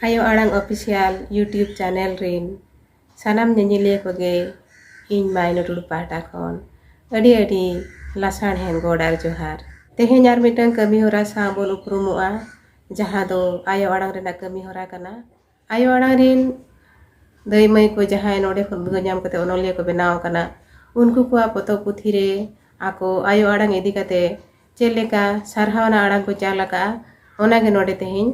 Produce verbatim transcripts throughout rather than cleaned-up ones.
ᱟᱭᱳ ᱟᱲᱟᱝ official YouTube channel ᱨᱤᱱ ᱥᱟᱱᱟᱢ ᱧᱮᱧᱮᱞᱤᱭᱟᱹ ᱠᱚᱜᱮ ᱤᱧ ᱢᱟᱭᱱᱚ ᱴᱩᱰᱩ ᱯᱟᱦᱴᱟ ᱠᱷᱚᱱ ᱟᱹᱰᱤ ᱟᱹᱰᱤ ᱞᱟᱥᱟᱲᱦᱮᱫ ᱜᱚᱰ ᱟᱨ ᱡᱚᱦᱟᱨ᱾ ᱛᱮᱦᱮᱧ ᱟᱨ ᱢᱤᱫᱴᱟᱝ ᱠᱟᱹᱢᱤ ᱦᱚᱨᱟ ᱥᱟᱶ ᱵᱚᱱ ᱩᱯᱨᱩᱢᱚᱜᱼᱟ, ᱡᱟᱦᱟᱸ ᱫᱚ ᱟᱭᱳ ᱟᱲᱟᱝ ᱨᱮᱱᱟᱜ ᱠᱟᱹᱢᱤ ᱦᱚᱨᱟ ᱠᱟᱱᱟ᱾ ᱟᱭᱳ ᱟᱲᱟᱝ ᱨᱤᱱ ᱫᱟᱹᱭ ᱢᱟᱹᱭ ᱠᱚ ᱡᱟᱦᱟᱸᱭ ᱱᱚᱰᱮ ᱠᱷᱚᱱ ᱩᱫᱽᱜᱟᱹᱣ ᱧᱟᱢ ᱠᱟᱛᱮ ᱚᱱᱚᱞᱤᱭᱟᱹ ᱠᱚ ᱵᱮᱱᱟᱣ ᱟᱠᱟᱱᱟ, ᱩᱱᱠᱩ ᱠᱚᱣᱟᱜ ᱯᱚᱛᱚᱵ ᱯᱩᱛᱷᱤ ᱨᱮ ᱟᱠᱚ ᱟᱭᱳ ᱟᱲᱟᱝ ᱤᱫᱤ ᱠᱟᱛᱮ ᱪᱮᱫ ᱞᱮᱠᱟ ᱥᱟᱨᱦᱟᱣᱱᱟ ᱟᱲᱟᱝ ᱠᱚ ᱪᱟᱞ ᱟᱠᱟᱫᱼᱟ, ᱚᱱᱟᱜᱮ ᱱᱚᱰᱮ ᱛᱮᱦᱮᱧ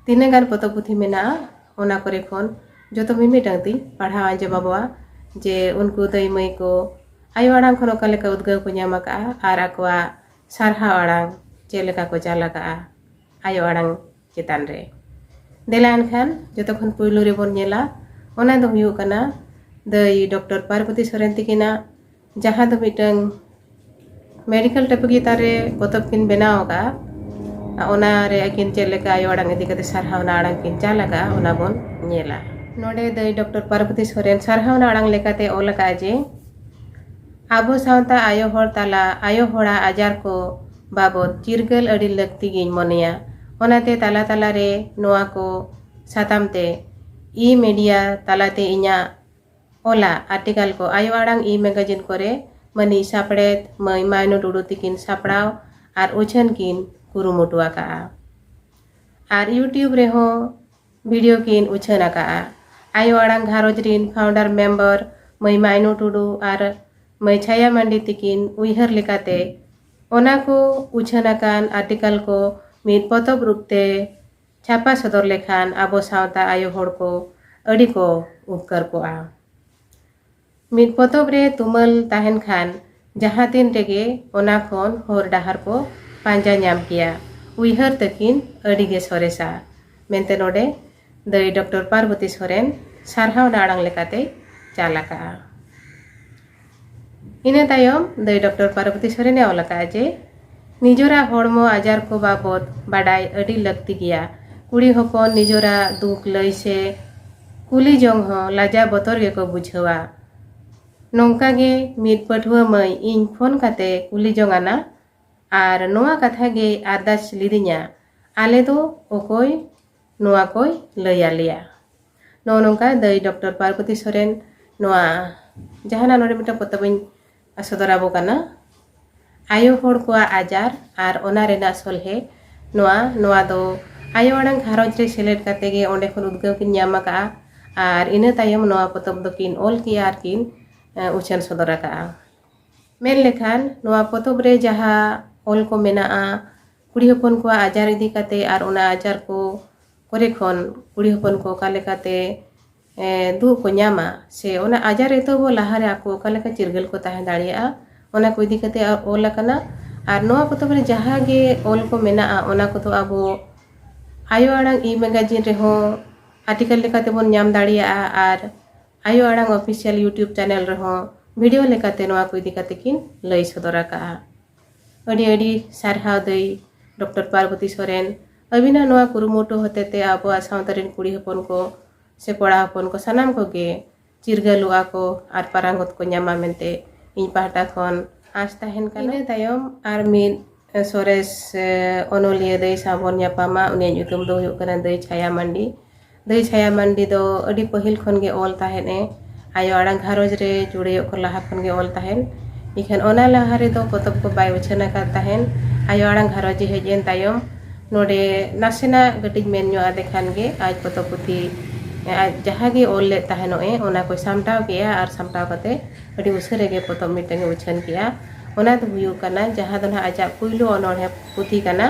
ᱛᱤᱱᱟᱹᱜ ᱜᱟᱱ ᱯᱚᱛᱚᱵ ᱯᱩᱛᱷᱤ ᱢᱮᱱᱟᱜᱼᱟ, ᱚᱱᱟ ᱠᱚᱨᱮ ᱠᱷᱚᱱ ᱡᱚᱛᱚ ᱢᱤᱢᱤᱫᱴᱟᱝ ᱛᱤᱧ ᱯᱟᱲᱦᱟᱣ ᱟᱸᱡᱚᱢ ᱟᱵᱚᱣᱟ, ᱡᱮ ᱩᱱᱠᱩ ᱫᱟᱹᱭ ᱢᱟᱹᱭ ᱠᱚ ᱟᱭᱳ ᱟᱲᱟᱝ ᱠᱷᱚᱱ ᱚᱠᱟ ᱞᱮᱠᱟ ᱩᱫᱽᱜᱟᱹᱣ ᱠᱚ ᱧᱟᱢ ᱟᱠᱟᱫᱼᱟ ᱟᱨ ᱟᱠᱚᱣᱟᱜ ᱥᱟᱨᱦᱟᱣ ᱟᱲᱟᱝ ᱪᱮᱫ ᱞᱮᱠᱟ ᱠᱚ ᱪᱟᱞ ᱟᱠᱟᱫᱼᱟ ᱟᱭᱳ ᱟᱲᱟᱝ ᱪᱮᱛᱟᱱ ᱨᱮ᱾ ᱫᱮᱞᱟ ᱮᱱᱠᱷᱟᱱ ᱡᱚᱛᱚ ᱠᱷᱚᱱ ᱯᱩᱭᱞᱩ ᱨᱮᱵᱚᱱ ᱧᱮᱞᱟ, ᱚᱱᱟ ᱫᱚ ᱦᱩᱭᱩᱜ ᱠᱟᱱᱟ ᱫᱟᱹᱭ ᱰᱚᱠᱴᱚᱨ ᱯᱟᱨᱵᱚᱛᱤ ᱥᱚᱨᱮᱱ ᱛᱤᱠᱤᱱᱟᱜ, ᱡᱟᱦᱟᱸ ᱫᱚ ᱢᱤᱫᱴᱟᱝ ᱢᱮᱰᱤᱠᱮᱞ ᱴᱚᱯᱤᱠ ᱪᱮᱛᱟᱱ ᱨᱮ ᱯᱚᱛᱚᱵ ᱠᱤᱱ ᱵᱮᱱᱟᱣ ᱟᱠᱟᱫᱼᱟ᱾ ᱚᱱᱟ ᱨᱮ ᱟᱹᱠᱤᱱ ᱪᱮᱫ ᱞᱮᱠᱟ ᱟᱭᱳ ᱟᱲᱟᱝ ᱤᱫᱤ ᱠᱟᱛᱮ ᱥᱟᱨᱦᱟᱣᱱᱟ ᱟᱲᱟᱝ ᱠᱤᱱ ᱪᱟᱞ ᱟᱠᱟᱫᱼᱟ, ᱚᱱᱟ ᱵᱚᱱ ᱧᱮᱞᱟ᱾ ᱱᱚᱰᱮ ᱫᱟᱹᱭ ᱰᱚᱠᱴᱚᱨ ᱯᱟᱨᱵᱚᱛᱤ ᱥᱚᱨᱮᱱ ᱥᱟᱨᱦᱟᱣᱱᱟ ᱟᱲᱟᱝ ᱞᱮᱠᱟᱛᱮ ᱚᱞ ᱟᱠᱟᱫᱼᱟ ᱡᱮ, ᱟᱵᱚ ᱥᱟᱶᱛᱟ ᱟᱭᱳ ᱦᱚᱲ ᱛᱟᱞᱟ ᱟᱭᱳ ᱦᱚᱲᱟᱜ ᱟᱡᱟᱨ ᱠᱚ ᱵᱟᱵᱚᱛ ᱪᱤᱨᱜᱟᱹᱞ ᱟᱹᱰᱤ ᱞᱟᱹᱠᱛᱤ ᱜᱤᱧ ᱢᱚᱱᱮᱭᱟ᱾ ᱚᱱᱟᱛᱮ ᱛᱟᱞᱟ ᱛᱟᱞᱟᱨᱮ ᱱᱚᱣᱟ ᱠᱚ ᱥᱟᱛᱟᱢ ᱛᱮ ᱤ ᱢᱤᱰᱤᱭᱟ ᱛᱟᱞᱟᱛᱮ ᱤᱧᱟᱹᱜ ᱚᱞᱟᱜ ᱟᱨᱴᱤᱠᱟᱞ ᱠᱚ ᱟᱭᱳ ᱟᱲᱟᱝ ᱤ ᱢᱮᱜᱟᱡᱤᱱ ᱠᱚᱨᱮ ᱢᱟᱹᱱᱤᱡ ᱥᱟᱯᱲᱮᱛ ᱢᱟᱹᱭ ᱢᱟᱭᱱᱩ ᱴᱩᱰᱩ ᱛᱤᱠᱤᱱ ᱥᱟᱯᱲᱟᱣ ᱟᱨ ᱩᱪᱷᱟᱹᱱ ᱠᱤᱱ ᱠᱩᱨᱩᱢᱩᱴᱩ ᱟᱠᱟᱫᱼᱟ᱾ ᱟᱨ YouTube ᱨᱮᱦᱚᱸ ᱵᱷᱤᱰᱤᱭᱳ ᱠᱤᱱ ᱩᱪᱷᱟᱹᱱ ᱟᱠᱟᱫᱼᱟ᱾ ᱟᱭᱳ ᱟᱲᱟᱝ ᱜᱷᱟᱨᱚᱸᱡᱽ ᱨᱤᱱ ᱯᱷᱟᱣᱩᱱᱰᱟᱨ ᱢᱮᱢᱵᱟᱨ ᱢᱟᱹᱭ ᱢᱟᱭᱱᱩ ᱴᱩᱰᱩ ᱟᱨ ᱢᱟᱹᱭ ᱪᱷᱟᱭᱟ ᱢᱟᱱᱰᱤ ᱛᱤᱠᱤᱱ ᱩᱭᱦᱟᱹᱨ ᱞᱮᱠᱟᱛᱮ ᱚᱱᱟ ᱠᱚ ᱩᱪᱷᱟᱹᱱ ᱟᱠᱟᱱ ᱟᱨᱴᱤᱠᱟᱞ ᱠᱚ ᱢᱤᱫ ᱯᱚᱛᱚᱵ ᱨᱩᱯ ᱛᱮ ᱪᱷᱟᱯᱟ ᱥᱚᱫᱚᱨ ᱞᱮᱠᱷᱟᱱ ᱟᱵᱚ ᱥᱟᱶᱛᱟ ᱟᱭᱳ ᱦᱚᱲ ᱠᱚ ᱟᱹᱰᱤ ᱠᱚ ᱩᱯᱠᱟᱹᱨ ᱠᱚᱜᱼᱟ᱾ ᱢᱤᱫ ᱯᱚᱛᱚᱵ ᱨᱮ ᱛᱩᱢᱟᱹᱞ ᱛᱟᱦᱮᱱ ᱠᱷᱟᱱ ᱡᱟᱦᱟᱸ ᱛᱤᱱ ᱨᱮᱜᱮ ᱚᱱᱟ ᱠᱷᱚᱱ ᱦᱚᱨ ᱰᱟᱦᱟᱨ ᱠᱚ ᱯᱟᱸᱡᱟ ᱧᱟᱢ ᱠᱮᱭᱟ᱾ ᱩᱭᱦᱟᱹᱨ ᱛᱟᱹᱠᱤᱱ ᱟᱹᱰᱤ ᱜᱮ ᱥᱚᱨᱮᱥᱟ ᱢᱮᱱᱛᱮ ᱱᱚᱰᱮ ᱫᱟᱹᱭ ᱰᱚᱠᱴᱚᱨ ᱯᱟᱨᱵᱚᱛᱤ ᱥᱚᱨᱮᱱ ᱥᱟᱨᱦᱟᱣᱱᱟ ᱟᱲᱟᱝ ᱞᱮᱠᱟᱛᱮᱭ ᱪᱟᱞ ᱟᱠᱟᱜᱼᱟ᱾ ᱤᱱᱟᱹ ᱛᱟᱭᱚᱢ ᱫᱟᱹᱭ ᱰᱚᱠᱴᱚᱨ ᱯᱟᱨᱵᱚᱛᱤ ᱥᱚᱨᱮᱱᱮ ᱚᱞ ᱟᱠᱟᱫᱼᱟ ᱡᱮ, ᱱᱤᱡᱚᱨᱟᱜ ᱦᱚᱲᱢᱚ ᱟᱡᱟᱨ ᱠᱚ ᱵᱟᱵᱚᱛ ᱵᱟᱰᱟᱭ ᱟᱹᱰᱤ ᱞᱟᱹᱠᱛᱤ ᱜᱮᱭᱟ᱾ ᱠᱩᱲᱤ ᱦᱚᱯᱚᱱ ᱱᱤᱡᱚᱨᱟᱜ ᱫᱩᱠ ᱞᱟᱹᱭ ᱥᱮ ᱠᱩᱞᱤ ᱡᱚᱝ ᱦᱚᱸ ᱞᱟᱡᱟ ᱵᱚᱛᱚᱨ ᱜᱮᱠᱚ ᱵᱩᱡᱷᱟᱹᱣᱟ᱾ ᱱᱚᱝᱠᱟ ᱜᱮ ᱢᱤᱫ ᱯᱟᱹᱴᱷᱩᱣᱟᱹ ᱢᱟᱹᱭ ᱤᱧ ᱯᱷᱳᱱ ᱠᱟᱛᱮ ᱠᱩᱞᱤ ᱡᱚᱝ ᱟᱱᱟ ᱟᱨ ᱱᱚᱣᱟ ᱠᱟᱛᱷᱟ ᱜᱮᱭ ᱟᱨᱫᱟᱥ ᱞᱤᱫᱤᱧᱟ, ᱟᱞᱮ ᱫᱚ ᱚᱠᱚᱭ ᱱᱚᱣᱟ ᱠᱚᱭ ᱞᱟᱹᱭ ᱟᱞᱮᱭᱟ᱾ ᱱᱚᱜᱼᱚ ᱱᱚᱝᱠᱟ ᱫᱟᱹᱭ ᱰᱚᱠᱴᱚᱨ ᱯᱟᱨᱵᱚᱛᱤ ᱥᱚᱨᱮᱱ ᱱᱚᱣᱟ ᱡᱟᱦᱟᱱᱟᱜ ᱱᱚᱰᱮ ᱢᱤᱫᱴᱟᱝ ᱯᱚᱛᱚᱵ ᱤᱧ ᱥᱚᱫᱚᱨ ᱟᱵᱚ ᱠᱟᱱᱟ, ᱟᱭᱳ ᱦᱚᱲ ᱠᱚᱣᱟᱜ ᱟᱡᱟᱨ ᱟᱨ ᱚᱱᱟ ᱨᱮᱱᱟᱜ ᱥᱚᱞᱦᱮ᱾ ᱱᱚᱣᱟ ᱱᱚᱣᱟ ᱫᱚ ᱟᱭᱳ ᱟᱲᱟᱝ ᱜᱷᱟᱨᱚᱸᱡᱽ ᱨᱮ ᱥᱮᱞᱮᱫ ᱠᱟᱛᱮ ᱜᱮ ᱚᱸᱰᱮ ᱠᱷᱚᱱ ᱩᱫᱽᱜᱟᱹᱣ ᱠᱤᱱ ᱧᱟᱢ ᱟᱠᱟᱫᱼᱟ᱾ ᱟᱨ ᱤᱱᱟᱹ ᱛᱟᱭᱚᱢ ᱱᱚᱣᱟ ᱯᱚᱛᱚᱵ ᱫᱚᱠᱤᱱ ᱚᱞ ᱠᱮᱜᱼᱟ ᱟᱨ ᱠᱤᱱ ᱩᱪᱷᱟᱹᱱ ᱥᱚᱫᱚᱨ ᱟᱠᱟᱫᱼᱟ᱾ ᱢᱮᱱ ᱞᱮᱠᱷᱟᱱ ᱱᱚᱣᱟ ᱯᱚᱛᱚᱵ ᱨᱮ ᱡᱟᱦᱟᱸ ᱚᱞ ᱠᱚ ᱢᱮᱱᱟᱜᱼᱟ ᱠᱩᱲᱤ ᱦᱚᱯᱚᱱ ᱠᱚᱣᱟᱜ ᱟᱡᱟᱨ ᱤᱫᱤ ᱠᱟᱛᱮ ᱟᱨ ᱚᱱᱟ ᱟᱡᱟᱨ ᱠᱚ ᱠᱚᱨᱮ ᱠᱷᱚᱱ ᱠᱩᱲᱤ ᱦᱚᱯᱚᱱ ᱠᱚ ᱚᱠᱟ ᱞᱮᱠᱟᱛᱮ ᱫᱩᱜ ᱠᱚ ᱧᱟᱢᱟ ᱥᱮ ᱚᱱᱟ ᱟᱡᱟᱨ ᱮᱛᱚᱦᱚᱵ ᱞᱟᱦᱟᱨᱮ ᱟᱠᱚ ᱚᱠᱟ ᱞᱮᱠᱟ ᱪᱤᱨᱜᱟᱹᱞ ᱠᱚ ᱛᱟᱦᱮᱸ ᱫᱟᱲᱮᱭᱟᱜᱼᱟ, ᱚᱱᱟ ᱠᱚ ᱤᱫᱤ ᱠᱟᱛᱮ ᱚᱞ ᱟᱠᱟᱱᱟ᱾ ᱟᱨ ᱱᱚᱣᱟ ᱯᱚᱛᱚᱵ ᱨᱮ ᱡᱟᱦᱟᱸ ᱜᱮ ᱚᱞ ᱠᱚ ᱢᱮᱱᱟᱜᱼᱟ ᱚᱱᱟ ᱠᱚᱫᱚ ᱟᱵᱚ ᱟᱭᱳ ᱟᱲᱟᱝ ᱤ ᱢᱮᱜᱟᱡᱤᱱ ᱨᱮᱦᱚᱸ ᱟᱨᱴᱤᱠᱮᱞ ᱞᱮᱠᱟᱛᱮᱵᱚᱱ ᱧᱟᱢ ᱫᱟᱲᱮᱭᱟᱜᱼᱟ᱾ ᱟᱨ ᱟᱭᱳ ᱟᱲᱟᱝ ᱚᱯᱷᱤᱥᱤᱭᱟᱞ ᱭᱩᱴᱤᱭᱩᱵᱽ ᱪᱮᱱᱮᱞ ᱨᱮᱦᱚᱸ ᱵᱷᱤᱰᱤᱭᱳ ᱞᱮᱠᱟᱛᱮ ᱱᱚᱣᱟ ᱠᱚ ᱤᱫᱤ ᱠᱟᱛᱮ ᱠᱤᱱ ᱞᱟᱹᱭ ᱥᱚᱫᱚᱨ ᱟᱠᱟᱫᱼᱟ᱾ ᱟᱹᱰᱤ ᱟᱹᱰᱤ ᱥᱟᱨᱦᱟᱣ ᱫᱟᱹᱭ ᱰᱚᱠᱴᱚᱨ ᱯᱟᱨᱵᱚᱛᱤ ᱥᱚᱨᱮᱱ, ᱟᱹᱵᱤᱱᱟᱜ ᱱᱚᱣᱟ ᱠᱩᱨᱩᱢᱩᱴᱩ ᱦᱚᱛᱮᱛᱮ ᱟᱵᱚᱣᱟᱜ ᱥᱟᱶᱛᱟ ᱨᱮᱱ ᱠᱩᱲᱤ ᱦᱚᱯᱚᱱ ᱠᱚ ᱥᱮ ᱠᱚᱲᱟ ᱦᱚᱯᱚᱱ ᱠᱚ ᱥᱟᱱᱟᱢ ᱠᱚᱜᱮ ᱪᱤᱨᱜᱟᱹᱞᱚᱜᱼᱟ ᱠᱚ ᱟᱨ ᱯᱟᱨᱟᱝᱜᱚᱛ ᱠᱚ ᱧᱟᱢᱟ ᱢᱮᱱᱛᱮ ᱤᱧ ᱯᱟᱦᱴᱟ ᱠᱷᱚᱱ ᱟᱸᱥ ᱛᱟᱦᱮᱱ ᱠᱟᱱᱟ᱾ ᱤᱱᱟᱹ ᱛᱟᱭᱚᱢ ᱟᱨ ᱢᱤᱫ ᱥᱚᱨᱮᱥ ᱚᱱᱚᱞᱤᱭᱟᱹ ᱫᱟᱹᱭ ᱥᱟᱶ ᱵᱚᱱ ᱧᱟᱯᱟᱢᱟ᱾ ᱩᱱᱤᱭᱟᱜ ᱧᱩᱛᱩᱢ ᱫᱚ ᱦᱩᱭᱩᱜ ᱠᱟᱱᱟ ᱫᱟᱹᱭ ᱪᱷᱟᱭᱟ ᱢᱟᱱᱰᱤ᱾ ᱫᱟᱹᱭ ᱪᱷᱟᱭᱟ ᱢᱟᱱᱰᱤ ᱫᱚ ᱟᱹᱰᱤ ᱯᱟᱹᱦᱤᱞ ᱠᱷᱚᱱ ᱜᱮ ᱚᱞ ᱛᱟᱦᱮᱸᱫ ᱮ᱾ ᱟᱭᱳ ᱟᱲᱟᱝ ᱜᱷᱟᱨᱚᱸᱡᱽ ᱨᱮ ᱡᱩᱲᱟᱹᱭᱚᱜ ᱠᱷᱚᱱ ᱞᱟᱦᱟ ᱠᱷᱚᱱ ᱜᱮ ᱚᱞ ᱛᱟᱦᱮᱸᱫ᱾ ᱤᱠᱷᱟᱹᱱ ᱚᱱᱟ ᱞᱟᱦᱟ ᱨᱮᱫᱚ ᱯᱚᱛᱚᱵ ᱠᱚ ᱵᱟᱭ ᱩᱪᱷᱟᱹᱱ ᱟᱠᱟᱫ ᱛᱟᱦᱮᱸᱫ᱾ ᱟᱭᱳ ᱟᱲᱟᱝ ᱜᱷᱟᱨᱚᱸᱡᱽ ᱮ ᱦᱮᱡ ᱮᱱ ᱛᱟᱭᱚᱢ ᱱᱚᱰᱮ ᱱᱟᱥᱮᱱᱟᱜ ᱠᱟᱹᱴᱤᱡ ᱢᱮᱱ ᱧᱚᱜ ᱟᱫᱮ ᱠᱷᱟᱱ ᱜᱮ ᱟᱡ ᱯᱚᱛᱚᱵ ᱯᱩᱛᱷᱤ ᱟᱡ ᱡᱟᱦᱟᱸ ᱜᱮ ᱚᱞ ᱞᱮᱫ ᱛᱟᱦᱮᱱᱚᱜ ᱮ ᱚᱱᱟ ᱠᱚᱭ ᱥᱟᱢᱴᱟᱣ ᱠᱮᱜᱼᱟ ᱟᱨ ᱥᱟᱢᱴᱟᱣ ᱠᱟᱛᱮ ᱟᱹᱰᱤ ᱩᱥᱟᱹᱨᱟ ᱜᱮ ᱯᱚᱛᱚᱵ ᱢᱤᱫᱴᱟᱝ ᱮ ᱩᱪᱷᱟᱹᱱ ᱠᱮᱜᱼᱟ᱾ ᱚᱱᱟ ᱫᱚ ᱦᱩᱭᱩᱜ ᱠᱟᱱᱟ ᱡᱟᱦᱟᱸ ᱫᱚ ᱱᱟᱦᱟᱜ ᱟᱡᱟᱜ ᱯᱩᱭᱞᱩ ᱚᱱᱚᱬᱦᱮ ᱯᱩᱛᱷᱤ ᱠᱟᱱᱟ,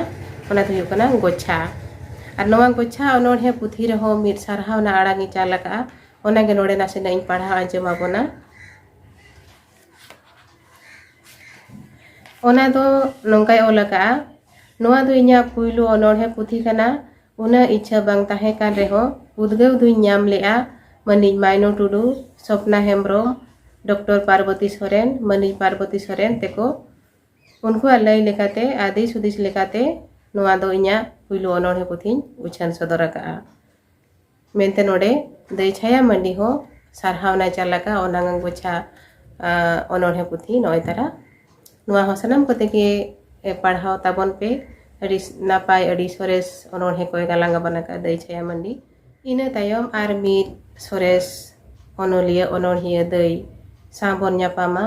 ᱚᱱᱟ ᱫᱚ ᱦᱩᱭᱩᱜ ᱠᱟᱱᱟ ᱜᱚᱪᱷᱟ᱾ ᱟᱨ ᱱᱚᱣᱟ ᱜᱚᱪᱷᱟ ᱚᱱᱚᱬᱦᱮ ᱯᱩᱛᱷᱤ ᱨᱮᱦᱚᱸ ᱢᱤᱫ ᱥᱟᱨᱦᱟᱣᱱᱟ ᱟᱲᱟᱝ ᱮ ᱪᱟᱞ ᱟᱠᱟᱜᱼᱟ᱾ ᱚᱱᱟᱜᱮ ᱱᱚᱰᱮ ᱱᱟᱥᱮᱱᱟᱜ ᱤᱧ ᱯᱟᱲᱦᱟᱣ ᱟᱸᱡᱚᱢ ᱟᱵᱚᱱᱟ᱾ ᱚᱱᱟ ᱫᱚ ᱱᱚᱝᱠᱟᱭ ᱚᱞ ᱟᱠᱟᱜᱼᱟ, ᱱᱚᱣᱟ ᱫᱚ ᱤᱧᱟᱹᱜ ᱯᱩᱭᱞᱩ ᱚᱱᱚᱬᱦᱮ ᱯᱩᱛᱷᱤ ᱠᱟᱱᱟ᱾ ᱩᱱᱟᱹᱜ ᱤᱪᱪᱷᱟᱹ ᱵᱟᱝ ᱛᱟᱦᱮᱸ ᱠᱟᱱ ᱨᱮᱦᱚᱸ ᱩᱫᱽᱜᱟᱹᱣ ᱫᱩᱧ ᱧᱟᱢ ᱞᱮᱜᱼᱟ᱾ ᱢᱟᱹᱱᱤᱡ ᱢᱟᱭᱱᱚ ᱴᱩᱰᱩ, ᱥᱚᱯᱱᱟ ᱦᱮᱢᱵᱨᱚᱢ, ᱰᱚᱠᱴᱚᱨ ᱯᱟᱨᱵᱚᱛᱤ ᱥᱚᱨᱮᱱ, ᱢᱟᱹᱱᱤᱡ ᱯᱟᱨᱵᱚᱛᱤ ᱥᱚᱨᱮᱱ ᱛᱮᱠᱚ ᱩᱱᱠᱩᱣᱟᱜ ᱞᱟᱹᱭ ᱞᱮᱠᱟᱛᱮ ᱟᱨ ᱫᱤᱥ ᱦᱩᱫᱤᱥ ᱞᱮᱠᱟᱛᱮ ᱱᱚᱣᱟ ᱫᱚ ᱤᱧᱟᱹᱜ ᱯᱩᱭᱞᱩ ᱚᱱᱚᱬᱦᱮ ᱯᱩᱛᱷᱤᱧ ᱩᱪᱷᱟᱹᱱ ᱥᱚᱫᱚᱨ ᱟᱠᱟᱫᱼᱟ ᱢᱮᱱᱛᱮ ᱱᱚᱰᱮ ᱫᱟᱹᱭ ᱪᱷᱟᱭᱟ ᱢᱟᱱᱰᱤ ᱦᱚᱸ ᱥᱟᱨᱦᱟᱣᱱᱟᱭ ᱪᱟᱞ ᱟᱠᱟᱫᱼᱟ᱾ ᱚᱱᱟ ᱜᱚᱪᱷᱟ ᱚᱱᱚᱬᱦᱮ ᱯᱩᱛᱷᱤ ᱱᱚᱜᱼᱚᱭ ᱛᱟᱨᱟ ᱱᱚᱣᱟ ᱦᱚᱸ ᱥᱟᱱᱟᱢ ᱠᱚᱛᱮ ᱜᱮ ᱯᱟᱲᱦᱟᱣ ᱛᱟᱵᱚᱱ ᱯᱮ᱾ ᱟᱹᱰᱤ ᱱᱟᱯᱟᱭ, ᱟᱹᱰᱤ ᱥᱚᱨᱮᱥ ᱚᱱᱚᱬᱦᱮ ᱠᱚᱭ ᱜᱟᱞᱟᱝ ᱜᱟᱵᱟᱱ ᱟᱠᱟᱫ ᱫᱟᱹᱭ ᱪᱷᱟᱭᱟ ᱢᱟᱱᱰᱤ᱾ ᱤᱱᱟᱹ ᱛᱟᱭᱚᱢ ᱟᱨ ᱢᱤᱫ ᱥᱚᱨᱮᱥ ᱚᱱᱚᱞᱤᱭᱟᱹ ᱚᱱᱚᱬᱦᱤᱭᱟᱹ ᱫᱟᱹᱭ ᱥᱟᱶ ᱵᱚᱱ ᱧᱟᱯᱟᱢᱟ᱾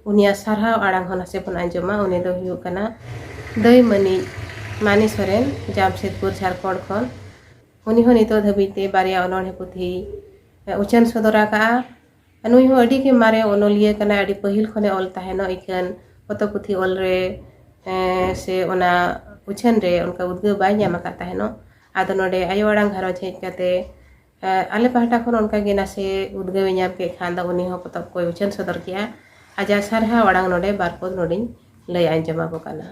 ᱩᱱᱤᱭᱟᱜ ᱥᱟᱨᱦᱟᱣ ᱟᱲᱟᱝ ᱦᱚᱸ ᱱᱟᱥᱮ ᱵᱚᱱ ᱟᱸᱡᱚᱢᱟ᱾ ᱩᱱᱤ ᱫᱚ ᱦᱩᱭᱩᱜ ᱠᱟᱱᱟ ᱫᱟᱹᱭ ᱢᱟᱹᱱᱤᱡ ᱢᱟᱹᱱᱤ ᱥᱚᱨᱮᱱ, ᱡᱟᱢᱥᱮᱫᱽᱯᱩᱨ, ᱡᱷᱟᱲᱠᱷᱚᱸᱰ ᱠᱷᱚᱱ᱾ ᱩᱱᱤ ᱦᱚᱸ ᱱᱤᱛᱚᱜ ᱫᱷᱟᱹᱵᱤᱡ ᱛᱮ ᱵᱟᱨᱭᱟ ᱚᱱᱚᱬᱦᱮ ᱯᱩᱛᱷᱤ ᱩᱪᱷᱟᱹᱱ ᱥᱚᱫᱚᱨ ᱟᱠᱟᱫᱼᱟ᱾ ᱱᱩᱭ ᱦᱚᱸ ᱟᱹᱰᱤ ᱜᱮ ᱢᱟᱨᱮ ᱚᱱᱚᱞᱤᱭᱟᱹ ᱠᱟᱱᱟᱭ, ᱟᱹᱰᱤ ᱯᱟᱹᱦᱤᱞ ᱠᱷᱚᱱᱮ ᱚᱞ ᱛᱟᱦᱮᱱᱚᱜ᱾ ᱤᱠᱷᱟᱹᱱ ᱯᱚᱛᱚᱵ ᱯᱩᱛᱷᱤ ᱚᱞ ᱨᱮ, ᱮᱸ, ᱥᱮ ᱚᱱᱟ ᱩᱪᱷᱟᱹᱱ ᱨᱮ ᱚᱱᱠᱟ ᱩᱫᱽᱜᱟᱹᱣ ᱵᱟᱭ ᱧᱟᱢ ᱟᱠᱟᱫ ᱛᱟᱦᱮᱱᱚᱜ᱾ ᱟᱫᱚ ᱱᱚᱰᱮ ᱟᱭᱳ ᱟᱲᱟᱝ ᱜᱷᱟᱨᱚᱸᱡᱽ ᱦᱮᱡ ᱠᱟᱛᱮ, ᱮᱸ, ᱟᱞᱮ ᱯᱟᱦᱴᱟ ᱠᱷᱚᱱ ᱚᱱᱠᱟ ᱜᱮ ᱱᱟᱥᱮ ᱩᱫᱽᱜᱟᱹᱣ ᱮ ᱧᱟᱢ ᱠᱮᱫ ᱠᱷᱟᱱ ᱫᱚ ᱩᱱᱤ ᱦᱚᱸ ᱯᱚᱛᱚᱵ ᱠᱚᱭ ᱩᱪᱷᱟᱹᱱ ᱥᱚᱫᱚᱨ ᱠᱮᱜᱼᱟ᱾ ᱟᱡᱟᱜ ᱥᱟᱨᱦᱟᱣ ᱟᱲᱟᱝ ᱱᱚᱰᱮ ᱵᱟᱨ ᱯᱚᱫ ᱱᱚᱰᱮᱧ ᱞᱟᱹᱭ ᱟᱸᱡᱚᱢ ᱟᱵᱚ ᱠᱟᱱᱟ᱾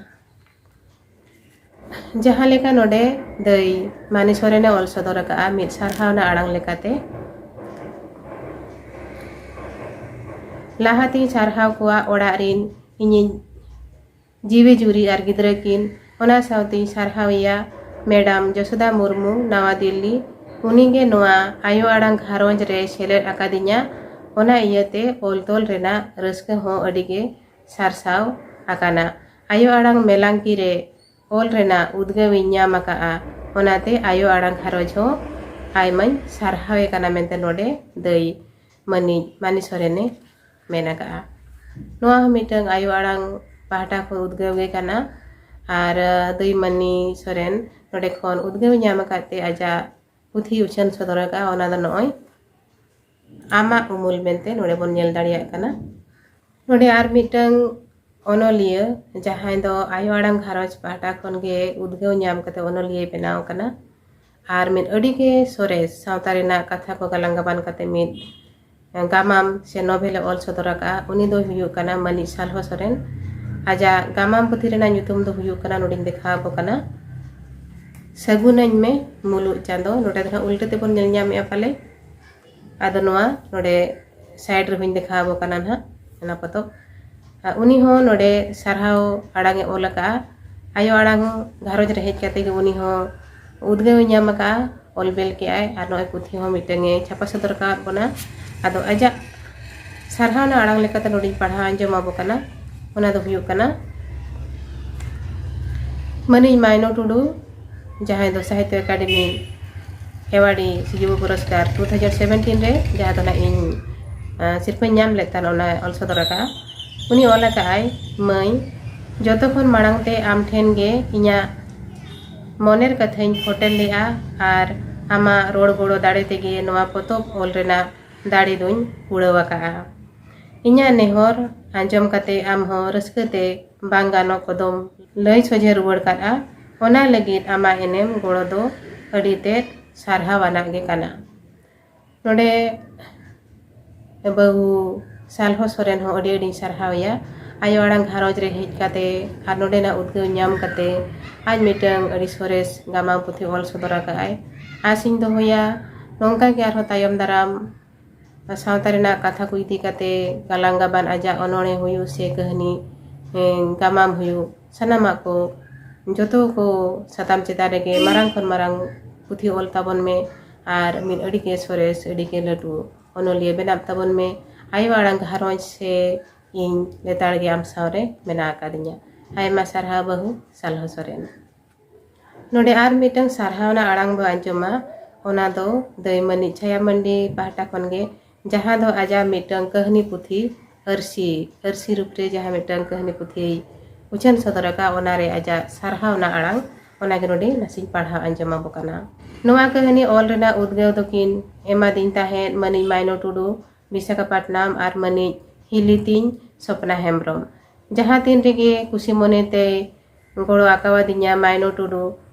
ᱡᱟᱦᱟᱸ ᱞᱮᱠᱟ ᱱᱚᱰᱮ ᱫᱟᱹᱭ ᱢᱟᱹᱱᱤ ᱥᱚᱨᱮᱱᱮ ᱚᱞ ᱥᱚᱫᱚᱨ ᱟᱠᱟᱫᱼᱟ ᱢᱤᱫ ᱥᱟᱨᱦᱟᱣᱱᱟ ᱟᱲᱟᱝ ᱞᱮᱠᱟᱛᱮ, ᱞᱟᱦᱟᱛᱤᱧ ᱥᱟᱨᱦᱟᱣ ᱠᱚᱣᱟ ᱚᱲᱟᱜ ᱨᱤᱱ ᱤᱧᱤᱡ ᱡᱤᱣᱤ ᱡᱩᱨᱤ ᱟᱨ ᱜᱤᱫᱽᱨᱟᱹ ᱠᱤᱱ, ᱚᱱᱟ ᱥᱟᱶᱛᱤᱧ ᱥᱟᱨᱦᱟᱣᱮᱭᱟ ᱢᱮᱰᱟᱢ ᱡᱚᱥᱳᱫᱟ ᱢᱩᱨᱢᱩ, ᱱᱟᱣᱟ ᱫᱤᱞᱞᱤ᱾ ᱩᱱᱤᱜᱮ ᱱᱚᱣᱟ ᱟᱭᱳ ᱟᱲᱟᱝ ᱜᱷᱟᱨᱚᱸᱡᱽ ᱨᱮ ᱥᱮᱞᱮᱫ ᱟᱠᱟᱫᱤᱧᱟ, ᱚᱱᱟ ᱤᱭᱟᱹᱛᱮ ᱚᱞ ᱛᱚᱞ ᱨᱮᱱᱟᱜ ᱨᱟᱹᱥᱠᱟᱹ ᱦᱚᱸ ᱟᱹᱰᱤᱜᱮ ᱥᱟᱨᱥᱟᱣ ᱟᱠᱟᱱᱟ᱾ ᱟᱭᱳ ᱟᱲᱟᱝ ᱢᱮᱞᱟᱝᱠᱤ ᱨᱮ ᱚᱞ ᱨᱮᱱᱟᱜ ᱩᱫᱽᱜᱟᱹᱣ ᱤᱧ ᱧᱟᱢ ᱟᱠᱟᱫᱼᱟ, ᱚᱱᱟᱛᱮ ᱟᱭᱳ ᱟᱲᱟᱝ ᱜᱷᱟᱨᱚᱸᱡᱽ ᱦᱚᱸ ᱟᱭᱢᱟᱧ ᱥᱟᱨᱦᱟᱣᱮ ᱠᱟᱱᱟ ᱢᱮᱱᱛᱮ ᱱᱚᱰᱮ ᱫᱟᱹᱭ ᱢᱟᱹᱱᱤᱡ ᱢᱟᱹᱱᱤ ᱥᱚᱨᱮᱱᱮ ᱢᱮᱱ ᱟᱠᱟᱫᱼᱟ᱾ ᱱᱚᱣᱟ ᱦᱚᱸ ᱢᱤᱫᱴᱟᱝ ᱟᱭᱳ ᱟᱲᱟᱝ ᱯᱟᱦᱴᱟ ᱠᱷᱚᱱ ᱩᱫᱽᱜᱟᱹᱣ ᱜᱮ ᱠᱟᱱᱟ᱾ ᱟᱨ, ᱟᱸ, ᱫᱟᱹᱭ ᱢᱟᱹᱱᱤ ᱥᱚᱨᱮᱱ ᱱᱚᱰᱮ ᱠᱷᱚᱱ ᱩᱫᱽᱜᱟᱹᱣ ᱧᱟᱢ ᱟᱠᱟᱫ ᱛᱮ ᱟᱡᱟᱜ ᱯᱩᱛᱷᱤ ᱩᱪᱷᱟᱹᱱ ᱥᱚᱫᱚᱨ ᱟᱠᱟᱫᱼᱟ, ᱚᱱᱟ ᱫᱚ ᱱᱚᱜᱼᱚᱭ ᱟᱢᱟᱜ ᱩᱢᱩᱞ ᱢᱮᱱᱛᱮ ᱱᱚᱰᱮ ᱵᱚᱱ ᱧᱮᱞ ᱫᱟᱲᱮᱭᱟᱜ ᱠᱟᱱᱟ᱾ ᱱᱚᱰᱮ ᱟᱨ ᱢᱤᱫᱴᱟᱝ ᱚᱱᱚᱞᱤᱭᱟᱹ, ᱡᱟᱦᱟᱸᱭ ᱫᱚ ᱟᱭᱳ ᱟᱲᱟᱝ ᱜᱷᱟᱨᱚᱸᱡᱽ ᱯᱟᱦᱴᱟ ᱠᱷᱚᱱ ᱜᱮ ᱩᱫᱽᱜᱟᱹᱣ ᱧᱟᱢ ᱠᱟᱛᱮ ᱚᱱᱚᱞᱤᱭᱟᱹᱭ ᱵᱮᱱᱟᱣ ᱟᱠᱟᱱᱟ᱾ ᱟᱨ ᱢᱤᱫ ᱟᱹᱰᱤ ᱜᱮ ᱥᱚᱨᱮᱥ ᱥᱟᱶᱛᱟ ᱨᱮᱱᱟᱜ ᱠᱟᱛᱷᱟ ᱠᱚ ᱜᱟᱞᱟᱝ ᱜᱟᱵᱟᱱ ᱠᱟᱛᱮ ᱢᱤᱫ ᱜᱟᱢᱟᱢ ᱥᱮ ᱱᱚᱵᱷᱮᱞᱮ ᱚᱞ ᱥᱚᱫᱚᱨ ᱟᱠᱟᱫᱼᱟ, ᱩᱱᱤ ᱫᱚᱭ ᱦᱩᱭᱩᱜ ᱠᱟᱱᱟ ᱢᱟᱹᱱᱤᱡ ᱥᱟᱞᱦᱚ ᱥᱚᱨᱮᱱ᱾ ᱟᱡᱟᱜ ᱜᱟᱢᱟᱢ ᱯᱩᱛᱷᱤ ᱨᱮᱱᱟᱜ ᱧᱩᱛᱩᱢ ᱫᱚ ᱦᱩᱭᱩᱜ ᱠᱟᱱᱟ, ᱱᱚᱰᱮᱧ ᱫᱮᱠᱷᱟᱣ ᱟᱠᱚ ᱠᱟᱱᱟ, ᱥᱟᱹᱜᱩᱱᱟᱹᱧ ᱢᱮ ᱢᱩᱞᱩᱜ ᱪᱟᱸᱫᱚ᱾ ᱱᱚᱰᱮ ᱫᱚ ᱦᱟᱸᱜ ᱩᱞᱴᱟᱹ ᱛᱮᱵᱚᱱ ᱧᱮᱞ ᱧᱟᱢᱮᱫᱼᱟ ᱯᱟᱞᱮ᱾ ᱟᱫᱚ ᱱᱚᱣᱟ ᱱᱚᱰᱮ side ᱨᱮᱦᱚᱸᱧ ᱫᱮᱠᱷᱟᱣ ᱟᱵᱚ ᱠᱟᱱᱟ ᱱᱟᱦᱟᱜ ᱚᱱᱟ ᱯᱚᱛᱚᱵ᱾ ᱟᱨ ᱩᱱᱤ ᱦᱚᱸ ᱱᱚᱰᱮ ᱥᱟᱨᱦᱟᱣ ᱟᱲᱟᱝ ᱮ ᱚᱞ ᱟᱠᱟᱫᱼᱟ᱾ ᱟᱭᱳ ᱟᱲᱟᱝ ᱜᱷᱟᱨᱚᱸᱡᱽ ᱨᱮ ᱦᱮᱡ ᱠᱟᱛᱮ ᱜᱮ ᱩᱱᱤ ᱦᱚᱸ ᱩᱫᱽᱜᱟᱹᱣ ᱮ ᱧᱟᱢ ᱟᱠᱟᱫᱼᱟ, ᱚᱞ ᱵᱮᱞ ᱠᱮᱜᱼᱟᱭ᱾ ᱟᱨ ᱱᱚᱜᱼᱚᱭ ᱯᱩᱛᱷᱤ ᱦᱚᱸ ᱢᱤᱫᱴᱟᱝ ᱮ ᱪᱷᱟᱯᱟ ᱥᱚᱫᱚᱨ ᱟᱠᱟᱫ ᱵᱚᱱᱟ᱾ ᱟᱫᱚ ᱟᱡᱟᱜ ᱥᱟᱨᱦᱟᱣᱱᱟ ᱟᱲᱟᱝ ᱞᱮᱠᱟᱛᱮ ᱱᱚᱰᱮᱧ ᱯᱟᱲᱦᱟᱣ ᱟᱸᱡᱚᱢ ᱟᱵᱚ ᱠᱟᱱᱟ᱾ ᱚᱱᱟ ᱫᱚ ᱦᱩᱭᱩᱜ ᱠᱟᱱᱟ, ᱢᱟᱹᱱᱤᱡ ᱢᱟᱭᱱᱚ ᱴᱩᱰᱩ, ᱡᱟᱦᱟᱸᱭ ᱫᱚ ᱥᱟᱦᱤᱛᱛᱚ ᱮᱠᱟᱰᱮᱢᱤ ᱮᱣᱟᱨᱰᱤ ᱥᱤᱡᱩ ᱵᱟᱹᱵᱩ ᱯᱩᱨᱚᱥᱠᱟᱨ ᱴᱩ ᱛᱷᱟᱣᱡᱮᱱᱰ ᱥᱮᱵᱷᱮᱱᱴᱤᱱ ᱨᱮ, ᱡᱟᱦᱟᱸ ᱫᱚ ᱱᱟᱜ ᱤᱧ ᱥᱤᱨᱯᱟᱹᱧ ᱧᱟᱢ ᱞᱮᱫ ᱛᱟᱦᱮᱱ, ᱚᱱᱟ ᱚᱞ ᱥᱚᱫᱚᱨ ᱟᱠᱟᱫᱼᱟ᱾ ᱩᱱᱤ ᱚᱞ ᱟᱠᱟᱫᱼᱟᱭ, ᱢᱟᱹᱭ, ᱡᱚᱛᱚ ᱠᱷᱚᱱ ᱢᱟᱲᱟᱝ ᱛᱮ ᱟᱢ ᱴᱷᱮᱱ ᱜᱮ ᱤᱧᱟᱹᱜ ᱢᱚᱱᱮᱨ ᱠᱟᱛᱷᱟᱧ ᱯᱷᱚᱴᱮᱞ ᱞᱮᱫᱼᱟ ᱟᱨ ᱟᱢᱟᱜ ᱨᱚᱲ ᱜᱚᱲᱚ ᱫᱟᱲᱮ ᱛᱮᱜᱮ ᱱᱚᱣᱟ ᱯᱚᱛᱚᱵ ᱚᱞ ᱨᱮᱱᱟᱜ ᱫᱟᱲᱮ ᱫᱚᱧ ᱠᱩᱲᱟᱹᱣ ᱟᱠᱟᱫᱼᱟ᱾ ᱤᱧᱟᱹᱜ ᱱᱮᱦᱚᱨ ᱟᱸᱡᱚᱢ ᱠᱟᱛᱮ ᱟᱢ ᱦᱚᱸ ᱨᱟᱹᱥᱠᱟᱹ ᱛᱮ ᱵᱟᱝ ᱜᱟᱱᱚᱜ ᱠᱚᱫᱚᱢ ᱞᱟᱹᱭ ᱥᱚᱡᱷᱮ ᱨᱩᱣᱟᱹᱲ ᱠᱟᱫᱼᱟ᱾ ᱚᱱᱟ ᱞᱟᱹᱜᱤᱫ ᱟᱢᱟᱜ ᱮᱱᱮᱢ ᱜᱚᱲᱚ ᱫᱚ ᱟᱹᱰᱤ ᱛᱮᱫ ᱥᱟᱨᱦᱟᱣ ᱟᱱᱟᱜ ᱜᱮ ᱠᱟᱱᱟ᱾ ᱱᱚᱰᱮ ᱵᱟᱹᱦᱩ ᱥᱟᱞᱦᱚ ᱥᱚᱨᱮᱱ ᱦᱚᱸ ᱟᱹᱰᱤ ᱟᱹᱰᱤᱧ ᱥᱟᱨᱦᱟᱣᱮᱭᱟ᱾ ᱟᱭᱳ ᱟᱲᱟᱝ ᱜᱷᱟᱨᱚᱸᱡᱽ ᱨᱮ ᱦᱮᱡ ᱠᱟᱛᱮ ᱟᱨ ᱱᱚᱰᱮᱱᱟᱜ ᱩᱫᱽᱜᱟᱹᱣ ᱧᱟᱢ ᱠᱟᱛᱮ ᱟᱡ ᱢᱤᱫᱴᱟᱝ ᱟᱹᱰᱤ ᱥᱚᱨᱮᱥ ᱜᱟᱢᱟᱢ ᱯᱩᱛᱷᱤ ᱚᱞ ᱥᱚᱫᱚᱨ ᱟᱠᱟᱫᱼᱟᱭ᱾ ᱟᱥᱤᱧ ᱫᱚᱦᱚᱭᱟ, ᱱᱚᱝᱠᱟ ᱜᱮ ᱟᱨᱦᱚᱸ ᱛᱟᱭᱚᱢ ᱫᱟᱨᱟᱢ ᱥᱟᱶᱛᱟ ᱨᱮᱱᱟᱜ ᱠᱟᱛᱷᱟ ᱠᱚ ᱤᱫᱤ ᱠᱟᱛᱮ ᱜᱟᱞᱟᱝ ᱜᱟᱵᱟᱱ, ᱟᱡᱟᱜ ᱚᱱᱚᱬᱦᱮ ᱦᱩᱭᱩᱜ ᱥᱮ ᱠᱟᱹᱦᱱᱤ, ᱮᱸ, ᱜᱟᱢᱟᱢ ᱦᱩᱭᱩᱜ, ᱥᱟᱱᱟᱢᱟᱜ ᱠᱚ ᱡᱚᱛᱚ ᱠᱚ ᱥᱟᱛᱟᱢ ᱪᱮᱛᱟᱱ ᱨᱮᱜᱮ ᱢᱟᱨᱟᱝ ᱠᱷᱚᱱ ᱢᱟᱨᱟᱝ ᱯᱩᱛᱷᱤ ᱚᱞ ᱛᱟᱵᱚᱱ ᱢᱮ ᱟᱨ ᱢᱤᱫ ᱟᱹᱰᱤ ᱜᱮ ᱥᱚᱨᱮᱥ, ᱟᱹᱰᱤ ᱜᱮ ᱞᱟᱹᱴᱩ ᱚᱱᱚᱞᱤᱭᱟᱹ ᱵᱮᱱᱟᱜ ᱛᱟᱵᱚᱱ ᱢᱮ᱾ ᱟᱭᱳ ᱟᱲᱟᱝ ᱜᱷᱟᱨᱚᱸᱡᱽ ᱥᱮ ᱤᱧ ᱞᱮᱛᱟᱲ ᱜᱮ ᱟᱢ ᱥᱟᱶᱨᱮ ᱢᱮᱱᱟᱜ ᱟᱠᱟᱫᱤᱧᱟ᱾ ᱟᱭᱢᱟ ᱥᱟᱨᱦᱟᱣ ᱵᱟᱹᱦᱩ ᱥᱟᱞᱦᱚ ᱥᱚᱨᱮᱱ᱾ ᱱᱚᱰᱮ ᱟᱨ ᱢᱤᱫᱴᱟᱝ ᱥᱟᱨᱦᱟᱣ ᱨᱮᱱᱟᱜ ᱟᱲᱟᱝ ᱵᱚ ᱟᱸᱡᱚᱢᱟ, ᱚᱱᱟ ᱫᱚ ᱫᱟᱹᱭ ᱢᱟᱹᱱᱤᱡ ᱪᱷᱟᱭᱟ ᱢᱟᱱᱰᱤ ᱯᱟᱦᱴᱟ ᱠᱷᱚᱱ ᱜᱮ, ᱡᱟᱦᱟᱸ ᱫᱚ ᱟᱡᱟᱜ ᱢᱤᱫᱴᱟᱝ ᱠᱟᱹᱦᱱᱤ ᱯᱩᱛᱷᱤ ᱟᱹᱨᱥᱤ, ᱟᱹᱨᱥᱤ ᱨᱩᱯ ᱨᱮ ᱡᱟᱦᱟᱸ ᱢᱤᱫᱴᱟᱝ ᱠᱟᱹᱦᱱᱤ ᱯᱩᱛᱷᱤᱭ ᱩᱪᱷᱟᱹᱱ ᱥᱚᱫᱚᱨ ᱟᱠᱟᱫ, ᱚᱱᱟᱨᱮ ᱟᱡᱟᱜ ᱥᱟᱨᱦᱟᱣ ᱨᱮᱱᱟᱜ ᱟᱲᱟᱝ, ᱚᱱᱟᱜᱮ ᱱᱚᱰᱮ ᱱᱟᱥᱮᱧ ᱯᱟᱲᱦᱟᱣ ᱟᱸᱡᱚᱢ ᱟᱵᱚ ᱠᱟᱱᱟ᱾ ᱱᱚᱣᱟ ᱠᱟᱹᱦᱱᱤ ᱚᱞ ᱨᱮᱱᱟᱜ ᱩᱫᱽᱜᱟᱹᱣ ᱫᱚᱠᱤᱱ ᱮᱢᱟᱫᱤᱧ ᱛᱟᱦᱮᱸᱫ ᱢᱟᱹᱱᱤᱡ ᱢᱟᱭᱱᱚ ᱴᱩᱰᱩ, ᱵᱤᱥᱟᱠᱷᱟᱯᱟᱴᱱᱟᱢ, ᱟᱨ ᱢᱟᱹᱱᱤᱡ ᱦᱤᱞᱤ ᱛᱤᱧ ᱥᱚᱯᱱᱟ ᱦᱮᱢᱵᱨᱚᱢ᱾ ᱡᱟᱦᱟᱸ ᱛᱤᱱ ᱨᱮᱜᱮ ᱠᱩᱥᱤ ᱢᱚᱱᱮ ᱛᱮᱭ ᱜᱚᱲᱚ ᱟᱠᱟᱣᱟᱫᱤᱧᱟ ᱢᱟᱭᱱᱚ ᱴᱩᱰᱩ,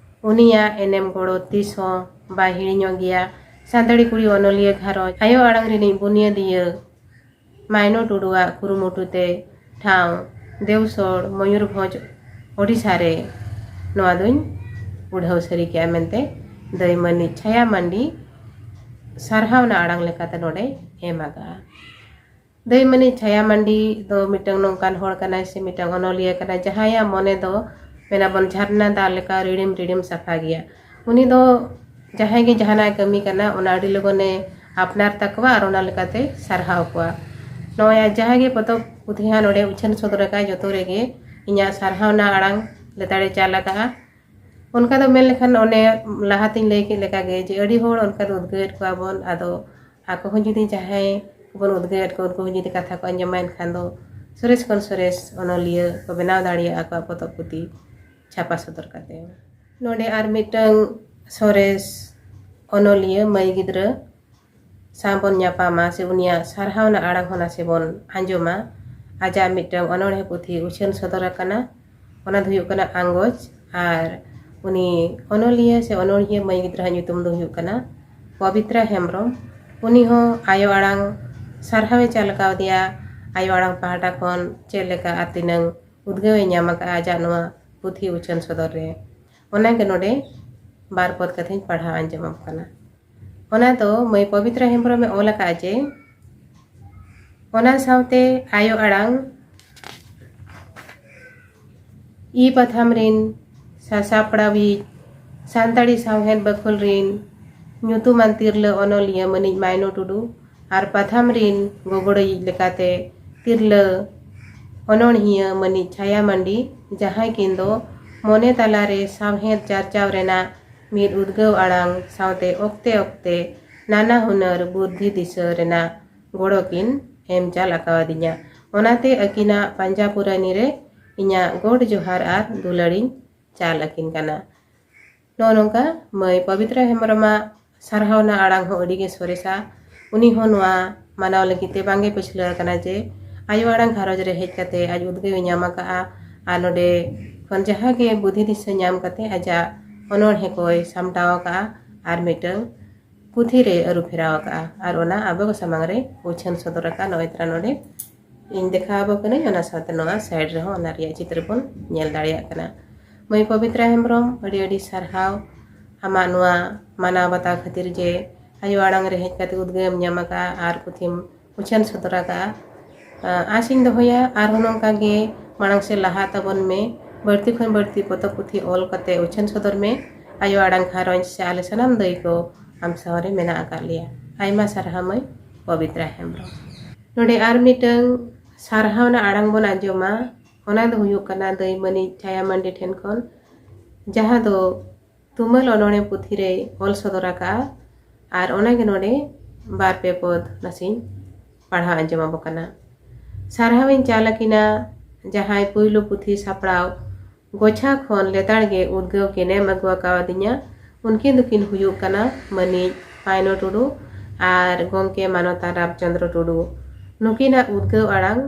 ᱩᱱᱤᱭᱟᱜ ᱮᱱᱮᱢ ᱜᱚᱲᱚ ᱛᱤᱥ ᱦᱚᱸ ᱵᱟᱭ ᱦᱤᱲᱤᱧᱚᱜ ᱜᱮᱭᱟ᱾ ᱥᱟᱱᱛᱟᱲᱤ ᱠᱩᱲᱤ ᱚᱱᱚᱞᱤᱭᱟᱹ ᱜᱷᱟᱨᱚᱸᱡᱽ ᱟᱭᱳ ᱟᱲᱟᱝ ᱨᱤᱱᱤᱡ ᱵᱩᱱᱤᱭᱟᱹᱫᱤᱭᱟᱹ ᱢᱟᱭᱱᱚ ᱴᱩᱰᱩᱣᱟᱜ ᱠᱩᱨᱩᱢᱩᱴᱩ ᱛᱮ ᱴᱷᱟᱶ ᱫᱮᱣᱥᱚᱲ, ᱢᱚᱭᱩᱨᱵᱷᱚᱸᱡᱽ, ᱳᱰᱤᱥᱟ ᱨᱮ ᱱᱚᱣᱟ ᱫᱚᱧ ᱩᱰᱷᱟᱹᱣ ᱥᱟᱹᱨᱤ ᱠᱮᱜᱼᱟ ᱢᱮᱱᱛᱮ ᱫᱟᱹᱭ ᱢᱟᱹᱱᱤᱡ ᱪᱷᱟᱭᱟ ᱢᱟᱱᱰᱤ ᱥᱟᱨᱦᱟᱣᱱᱟ ᱟᱲᱟᱝ ᱞᱮᱠᱟᱛᱮ ᱱᱚᱰᱮᱭ ᱮᱢ ᱟᱠᱟᱜᱼᱟ᱾ ᱫᱟᱹᱭ ᱢᱟᱹᱱᱤᱡ ᱪᱷᱟᱭᱟ ᱢᱟᱱᱰᱤ ᱫᱚ ᱢᱤᱫᱴᱟᱝ ᱱᱚᱝᱠᱟᱱ ᱦᱚᱲ ᱠᱟᱱᱟᱭ ᱥᱮ ᱢᱤᱫᱴᱟᱝ ᱚᱱᱚᱞᱤᱭᱟᱹ ᱠᱟᱱᱟᱭ, ᱡᱟᱦᱟᱸᱭᱟᱜ ᱢᱚᱱᱮ ᱫᱚ ᱢᱮᱱᱟᱵᱚᱱ ᱡᱷᱟᱨᱱᱟ ᱫᱟᱜ ᱞᱮᱠᱟ ᱨᱤᱲᱤᱢ ᱨᱤᱲᱤᱢ ᱥᱟᱯᱷᱟ ᱜᱮᱭᱟ᱾ ᱩᱱᱤ ᱫᱚ ᱡᱟᱦᱟᱸᱭ ᱜᱮ ᱡᱟᱦᱟᱱᱟᱜ ᱮ ᱠᱟᱹᱢᱤ ᱠᱟᱱᱟ, ᱚᱱᱟ ᱟᱹᱰᱤ ᱞᱚᱜᱚᱱᱮ ᱟᱯᱱᱟᱨ ᱛᱟᱠᱚᱣᱟ ᱟᱨ ᱚᱱᱟ ᱞᱮᱠᱟᱛᱮ ᱥᱟᱨᱦᱟᱣ ᱠᱚᱣᱟ᱾ ᱱᱚᱜᱼᱚᱭ ᱟᱡ ᱡᱟᱦᱟᱸ ᱜᱮ ᱯᱚᱛᱚᱵ ᱯᱩᱛᱷᱤ ᱦᱟᱸᱜ ᱱᱚᱰᱮ ᱩᱪᱷᱟᱹᱱ ᱥᱚᱫᱚᱨ ᱟᱠᱟᱫ, ᱡᱚᱛᱚ ᱨᱮᱜᱮ ᱤᱧᱟᱹᱜ ᱥᱟᱨᱦᱟᱣᱱᱟ ᱟᱲᱟᱝ ᱞᱮᱛᱟᱲᱮ ᱪᱟᱞ ᱟᱠᱟᱫᱼᱟ᱾ ᱚᱱᱠᱟ ᱫᱚ ᱢᱮᱱ ᱞᱮᱠᱷᱟᱱ ᱚᱱᱮ ᱞᱟᱦᱟᱛᱤᱧ ᱞᱟᱹᱭ ᱠᱮᱫ ᱞᱮᱠᱟᱜᱮ ᱡᱮ ᱟᱹᱰᱤ ᱦᱚᱲ ᱚᱱᱠᱟ ᱫᱚ ᱩᱫᱽᱜᱟᱹᱣᱮᱫ ᱠᱚᱣᱟ ᱵᱚᱱ, ᱟᱫᱚ ᱟᱠᱚ ᱦᱚᱸ ᱡᱩᱫᱤ ᱡᱟᱦᱟᱸᱭ ᱵᱚᱱ ᱩᱫᱽᱜᱟᱹᱣᱮᱫ ᱠᱚ ᱩᱱᱠᱩ ᱦᱚᱸ ᱡᱩᱫᱤ ᱠᱟᱛᱷᱟ ᱠᱚ ᱟᱸᱡᱚᱢᱟ ᱮᱱᱠᱷᱟᱱ ᱫᱚ ᱥᱚᱨᱮᱥ ᱠᱷᱚᱱ ᱥᱚᱨᱮᱥ ᱚᱱᱚᱞᱤᱭᱟᱹ ᱠᱚ ᱵᱮᱱᱟᱣ ᱫᱟᱲᱮᱭᱟᱜᱼᱟ ᱟᱠᱚᱣᱟᱜ ᱯᱚᱛᱚᱵ ᱯᱩᱛᱷᱤ ᱪᱷᱟᱯᱟ ᱥᱚᱫᱚᱨ ᱠᱟᱛᱮ᱾ ᱱᱚᱰᱮ ᱟᱨ ᱢᱤᱫᱴᱟᱝ ᱥᱚᱨᱮᱥ ᱚᱱᱚᱞᱤᱭᱟᱹ ᱢᱟᱹᱭ ᱜᱤᱫᱽᱨᱟᱹ ᱥᱟᱶ ᱵᱚᱱ ᱧᱟᱯᱟᱢᱟ ᱥᱮ ᱩᱱᱤᱭᱟᱜ ᱥᱟᱨᱦᱟᱣ ᱨᱮᱱᱟᱜ ᱟᱲᱟᱝ ᱦᱚᱸ ᱱᱟᱥᱮ ᱵᱚᱱ ᱟᱸᱡᱚᱢᱟ᱾ ᱟᱡᱟᱜ ᱢᱤᱫᱴᱟᱝ ᱚᱱᱚᱬᱦᱮ ᱯᱩᱛᱷᱤ ᱩᱪᱷᱟᱹᱱ ᱥᱚᱫᱚᱨ ᱟᱠᱟᱱᱟ, ᱚᱱᱟ ᱫᱚ ᱦᱩᱭᱩᱜ ᱠᱟᱱᱟ ᱟᱸᱜᱚᱪ᱾ ᱟᱨ ᱩᱱᱤ ᱚᱱᱚᱞᱤᱭᱟᱹ ᱥᱮ ᱚᱱᱚᱬᱦᱤᱭᱟᱹ ᱢᱟᱹᱭ ᱜᱤᱫᱽᱨᱟᱹᱣᱟᱜ ᱧᱩᱛᱩᱢ ᱫᱚ ᱦᱩᱭᱩᱜ ᱠᱟᱱᱟ ᱯᱚᱵᱤᱛᱨᱟ ᱦᱮᱢᱵᱨᱚᱢ᱾ ᱩᱱᱤ ᱦᱚᱸ ᱟᱭᱳ ᱟᱲᱟᱝ ᱥᱟᱨᱦᱟᱣᱮ ᱪᱟᱞ ᱠᱟᱣᱫᱮᱭᱟ ᱟᱭᱳ ᱟᱲᱟᱝ ᱯᱟᱦᱴᱟ ᱠᱷᱚᱱ ᱪᱮᱫ ᱞᱮᱠᱟ ᱟᱨ ᱛᱤᱱᱟᱹᱝ ᱩᱫᱽᱜᱟᱹᱣ ᱮ ᱧᱟᱢ ᱟᱠᱟᱫᱼᱟ ᱟᱡᱟᱜ ᱱᱚᱣᱟ ᱯᱩᱛᱷᱤ ᱩᱪᱷᱟᱹᱱ ᱥᱚᱫᱚᱨ ᱨᱮ᱾ ᱚᱱᱟᱜᱮ ᱱᱚᱰᱮ ᱵᱟᱨ ᱯᱚᱫ ᱠᱟᱛᱷᱟᱧ ᱯᱟᱲᱦᱟᱣ ᱟᱸᱡᱚᱢ ᱟᱢ ᱠᱟᱱᱟ᱾ ᱚᱱᱟ ᱫᱚ ᱢᱟᱹᱭ ᱯᱚᱵᱤᱛᱨᱟ ᱦᱮᱢᱵᱨᱚᱢᱮ ᱚᱞ ᱟᱠᱟᱫᱼᱟ ᱡᱮ, ᱚᱱᱟ ᱥᱟᱶᱛᱮ ᱟᱭᱳ ᱟᱲᱟᱝ ᱤ ᱯᱟᱛᱷᱟᱢ ᱨᱤᱱ ᱥᱟᱥᱟᱯᱲᱟᱣᱤᱡ ᱥᱟᱱᱛᱟᱲᱤ ᱥᱟᱶᱦᱮᱫ ᱵᱟᱹᱠᱷᱩᱞ ᱨᱤᱱ ᱧᱩᱛᱩᱢᱟᱱ ᱛᱤᱨᱞᱟᱹ ᱚᱱᱚᱞᱤᱭᱟᱹ ᱢᱟᱹᱱᱤᱡ ᱢᱟᱭᱱᱚ ᱴᱩᱰᱩ ᱟᱨ ᱯᱟᱛᱷᱟᱢ ᱨᱤᱱ ᱜᱚᱜᱚᱲᱚᱭᱤᱡ ᱞᱮᱠᱟᱛᱮ ᱛᱤᱨᱞᱟᱹ ᱚᱱᱚᱬᱦᱤᱭᱟᱹ ᱢᱟᱹᱱᱤᱡ ᱪᱷᱟᱭᱟ ᱢᱟᱱᱰᱤ, ᱡᱟᱦᱟᱸᱭ ᱠᱤᱱ ᱫᱚ ᱢᱚᱱᱮ ᱛᱟᱞᱟᱨᱮ ᱥᱟᱶᱦᱮᱫ ᱪᱟᱨᱪᱟᱣ ᱨᱮᱱᱟᱜ ᱢᱤᱫ ᱩᱫᱽᱜᱟᱹᱣ ᱟᱲᱟᱝ ᱥᱟᱶᱛᱮ ᱚᱠᱛᱮ ᱚᱠᱛᱮ ᱱᱟᱱᱟ ᱦᱩᱱᱟᱹᱨ ᱵᱩᱫᱽᱫᱷᱤ ᱫᱤᱥᱟᱹ ᱨᱮᱱᱟᱜ ᱜᱚᱲᱚ ᱠᱤᱱ ᱮᱢ ᱪᱟᱞ ᱟᱠᱟᱣᱟᱫᱤᱧᱟ᱾ ᱚᱱᱟᱛᱮ ᱟᱹᱠᱤᱱᱟᱜ ᱯᱟᱸᱡᱟ ᱯᱩᱨᱟᱹᱱᱤ ᱨᱮ ᱤᱧᱟᱹᱜ ᱜᱚᱰ ᱡᱚᱦᱟᱨ ᱟᱨ ᱫᱩᱞᱟᱹᱲᱤᱧ ᱪᱟᱞ ᱟᱹᱠᱤᱱ ᱠᱟᱱᱟ᱾ ᱱᱚᱜᱼᱚ ᱱᱚᱝᱠᱟ ᱢᱟᱹᱭ ᱯᱚᱵᱤᱛᱨᱟ ᱦᱮᱢᱵᱨᱚᱢᱟᱜ ᱥᱟᱨᱦᱟᱣᱱᱟ ᱟᱲᱟᱝ ᱦᱚᱸ ᱟᱹᱰᱤ ᱜᱮ ᱥᱚᱨᱮᱥᱟ᱾ ᱩᱱᱤ ᱦᱚᱸ ᱱᱚᱣᱟ ᱢᱟᱱᱟᱣ ᱞᱟᱹᱜᱤᱫ ᱛᱮ ᱵᱟᱝᱜᱮ ᱯᱟᱹᱪᱷᱞᱟᱹ ᱟᱠᱟᱱᱟ ᱡᱮ ᱟᱭᱳ ᱟᱲᱟᱝ ᱜᱷᱟᱨᱚᱸᱡᱽ ᱨᱮ ᱦᱮᱡ ᱠᱟᱛᱮ ᱟᱡ ᱩᱫᱽᱜᱟᱹᱣ ᱮ ᱧᱟᱢ ᱟᱠᱟᱫᱼᱟ ᱟᱨ ᱱᱚᱰᱮ ᱠᱷᱚᱱ ᱡᱟᱦᱟᱸ ᱜᱮ ᱵᱩᱫᱷᱤ ᱫᱤᱥᱟᱹ ᱧᱟᱢ ᱠᱟᱛᱮ ᱟᱡᱟᱜ ᱚᱱᱚᱬᱦᱮ ᱠᱚᱭ ᱥᱟᱢᱴᱟᱣ ᱟᱠᱟᱫᱼᱟ ᱟᱨ ᱢᱤᱫᱴᱟᱝ ᱯᱩᱛᱷᱤ ᱨᱮ ᱟᱹᱨᱩ ᱯᱷᱮᱨᱟᱣ ᱟᱠᱟᱫᱼᱟ ᱟᱨ ᱚᱱᱟ ᱟᱵᱚ ᱠᱚ ᱥᱟᱢᱟᱝ ᱨᱮ ᱩᱪᱷᱟᱹᱱ ᱥᱚᱫᱚᱨ ᱟᱠᱟᱫᱼᱟ᱾ ᱱᱚᱜᱼᱚᱭ ᱛᱚᱨᱟ ᱱᱚᱰᱮ ᱤᱧ ᱫᱮᱠᱷᱟᱣ ᱟᱵᱚ ᱠᱟᱹᱱᱟᱹᱧ, ᱚᱱᱟ ᱥᱟᱶᱛᱮ ᱱᱚᱣᱟ side ᱨᱮᱦᱚᱸ ᱚᱱᱟ ᱨᱮᱭᱟᱜ ᱪᱤᱛᱨᱚ ᱵᱚᱱ ᱧᱮᱞ ᱫᱟᱲᱮᱭᱟᱜ ᱠᱟᱱᱟ᱾ ᱢᱟᱹᱭ ᱯᱚᱵᱤᱛᱨᱟ ᱦᱮᱢᱵᱨᱚᱢ, ᱟᱹᱰᱤ ᱟᱹᱰᱤ ᱥᱟᱨᱦᱟᱣ ᱟᱢᱟᱜ ᱱᱚᱣᱟ ᱢᱟᱱᱟᱣ ᱵᱟᱛᱟᱣ ᱠᱷᱟᱹᱛᱤᱨ ᱡᱮ ᱟᱭᱳ ᱟᱲᱟᱝ ᱨᱮ ᱦᱮᱡ ᱠᱟᱛᱮ ᱩᱫᱽᱜᱟᱹᱣ ᱮᱢ ᱧᱟᱢ ᱟᱠᱟᱫᱼᱟ ᱟᱨ ᱯᱩᱛᱷᱤᱢ ᱩᱪᱷᱟᱹᱱ ᱥᱚᱫᱚᱨ ᱟᱠᱟᱫᱼᱟ᱾ ᱟᱸ, ᱟᱥ ᱤᱧ ᱫᱚᱦᱚᱭᱟ ᱟᱨᱦᱚᱸ ᱱᱚᱝᱠᱟ ᱜᱮ ᱢᱟᱲᱟᱝ ᱥᱮᱫ ᱞᱟᱦᱟ ᱛᱟᱵᱚᱱ ᱢᱮ, ᱵᱟᱹᱲᱛᱤ ᱠᱷᱚᱱ ᱵᱟᱹᱲᱛᱤ ᱯᱚᱛᱚᱵ ᱯᱩᱛᱷᱤ ᱚᱞ ᱠᱟᱛᱮ ᱩᱪᱷᱟᱹᱱ ᱥᱚᱫᱚᱨ ᱢᱮ᱾ ᱟᱭᱳ ᱟᱲᱟᱝ ᱜᱷᱟᱨᱚᱸᱡᱽ ᱥᱮ ᱟᱞᱮ ᱥᱟᱱᱟᱢ ᱫᱟᱹᱭ ᱠᱚ ᱟᱢ ᱥᱟᱶ ᱨᱮ ᱢᱮᱱᱟᱜ ᱟᱠᱟᱫ ᱞᱮᱭᱟ᱾ ᱟᱭᱢᱟ ᱥᱟᱨᱦᱟᱣ ᱢᱟᱹᱭ ᱯᱚᱵᱤᱛᱨᱟ ᱦᱮᱢᱵᱨᱚᱢ᱾ ᱱᱚᱰᱮ ᱟᱨ ᱢᱤᱫᱴᱟᱝ ᱥᱟᱨᱦᱟᱣ ᱨᱮᱱᱟᱜ ᱟᱲᱟᱝ ᱵᱚᱱ ᱟᱸᱡᱚᱢᱟ᱾ ᱚᱱᱟ ᱫᱚ ᱦᱩᱭᱩᱜ ᱠᱟᱱᱟ ᱫᱟᱹᱭ ᱢᱟᱹᱱᱤᱡ ᱪᱷᱟᱭᱟ ᱢᱟᱱᱰᱤ ᱴᱷᱮᱱ ᱠᱷᱚᱱ, ᱡᱟᱦᱟᱸ ᱫᱚ ᱛᱩᱢᱟᱹᱞ ᱚᱱᱚᱬᱦᱮ ᱯᱩᱛᱷᱤ ᱨᱮᱭ ᱚᱞ ᱥᱚᱫᱚᱨ ᱟᱠᱟᱫᱼᱟ᱾ ᱟᱨ ᱚᱱᱟ ᱜᱮ ᱱᱚᱰᱮ ᱵᱟᱨ ᱯᱮ ᱯᱚᱫ ᱱᱟᱥᱮᱧ ᱯᱟᱲᱦᱟᱣ ᱟᱸᱡᱚᱢ ᱟᱵᱚ ᱠᱟᱱᱟ᱾ ᱥᱟᱨᱦᱟᱣᱤᱧ ᱪᱟᱞ ᱟᱹᱠᱤᱱᱟ, ᱡᱟᱦᱟᱸᱭ ᱯᱩᱭᱞᱩ ᱯᱩᱛᱷᱤ ᱥᱟᱯᱲᱟᱣ ᱜᱚᱪᱷᱟ ᱠᱷᱚᱱ ᱞᱮᱛᱟᱲ ᱜᱮ ᱩᱫᱽᱜᱟᱹᱣ ᱠᱤᱱ ᱮᱢ ᱟᱹᱜᱩ ᱟᱠᱟᱣᱟᱫᱤᱧᱟ᱾ ᱩᱱᱠᱤᱱ ᱫᱚᱠᱤᱱ ᱦᱩᱭᱩᱜ ᱠᱟᱱᱟ ᱢᱟᱹᱱᱤᱡ ᱯᱟᱭᱱᱚ ᱴᱩᱰᱩ ᱟᱨ ᱜᱚᱢᱠᱮ ᱢᱟᱱᱚᱛᱟᱱ ᱨᱟᱢᱪᱚᱸᱫᱽᱨᱚ ᱴᱩᱰᱩ᱾ ᱱᱩᱠᱤᱱᱟᱜ ᱩᱫᱽᱜᱟᱹᱣ ᱟᱲᱟᱝ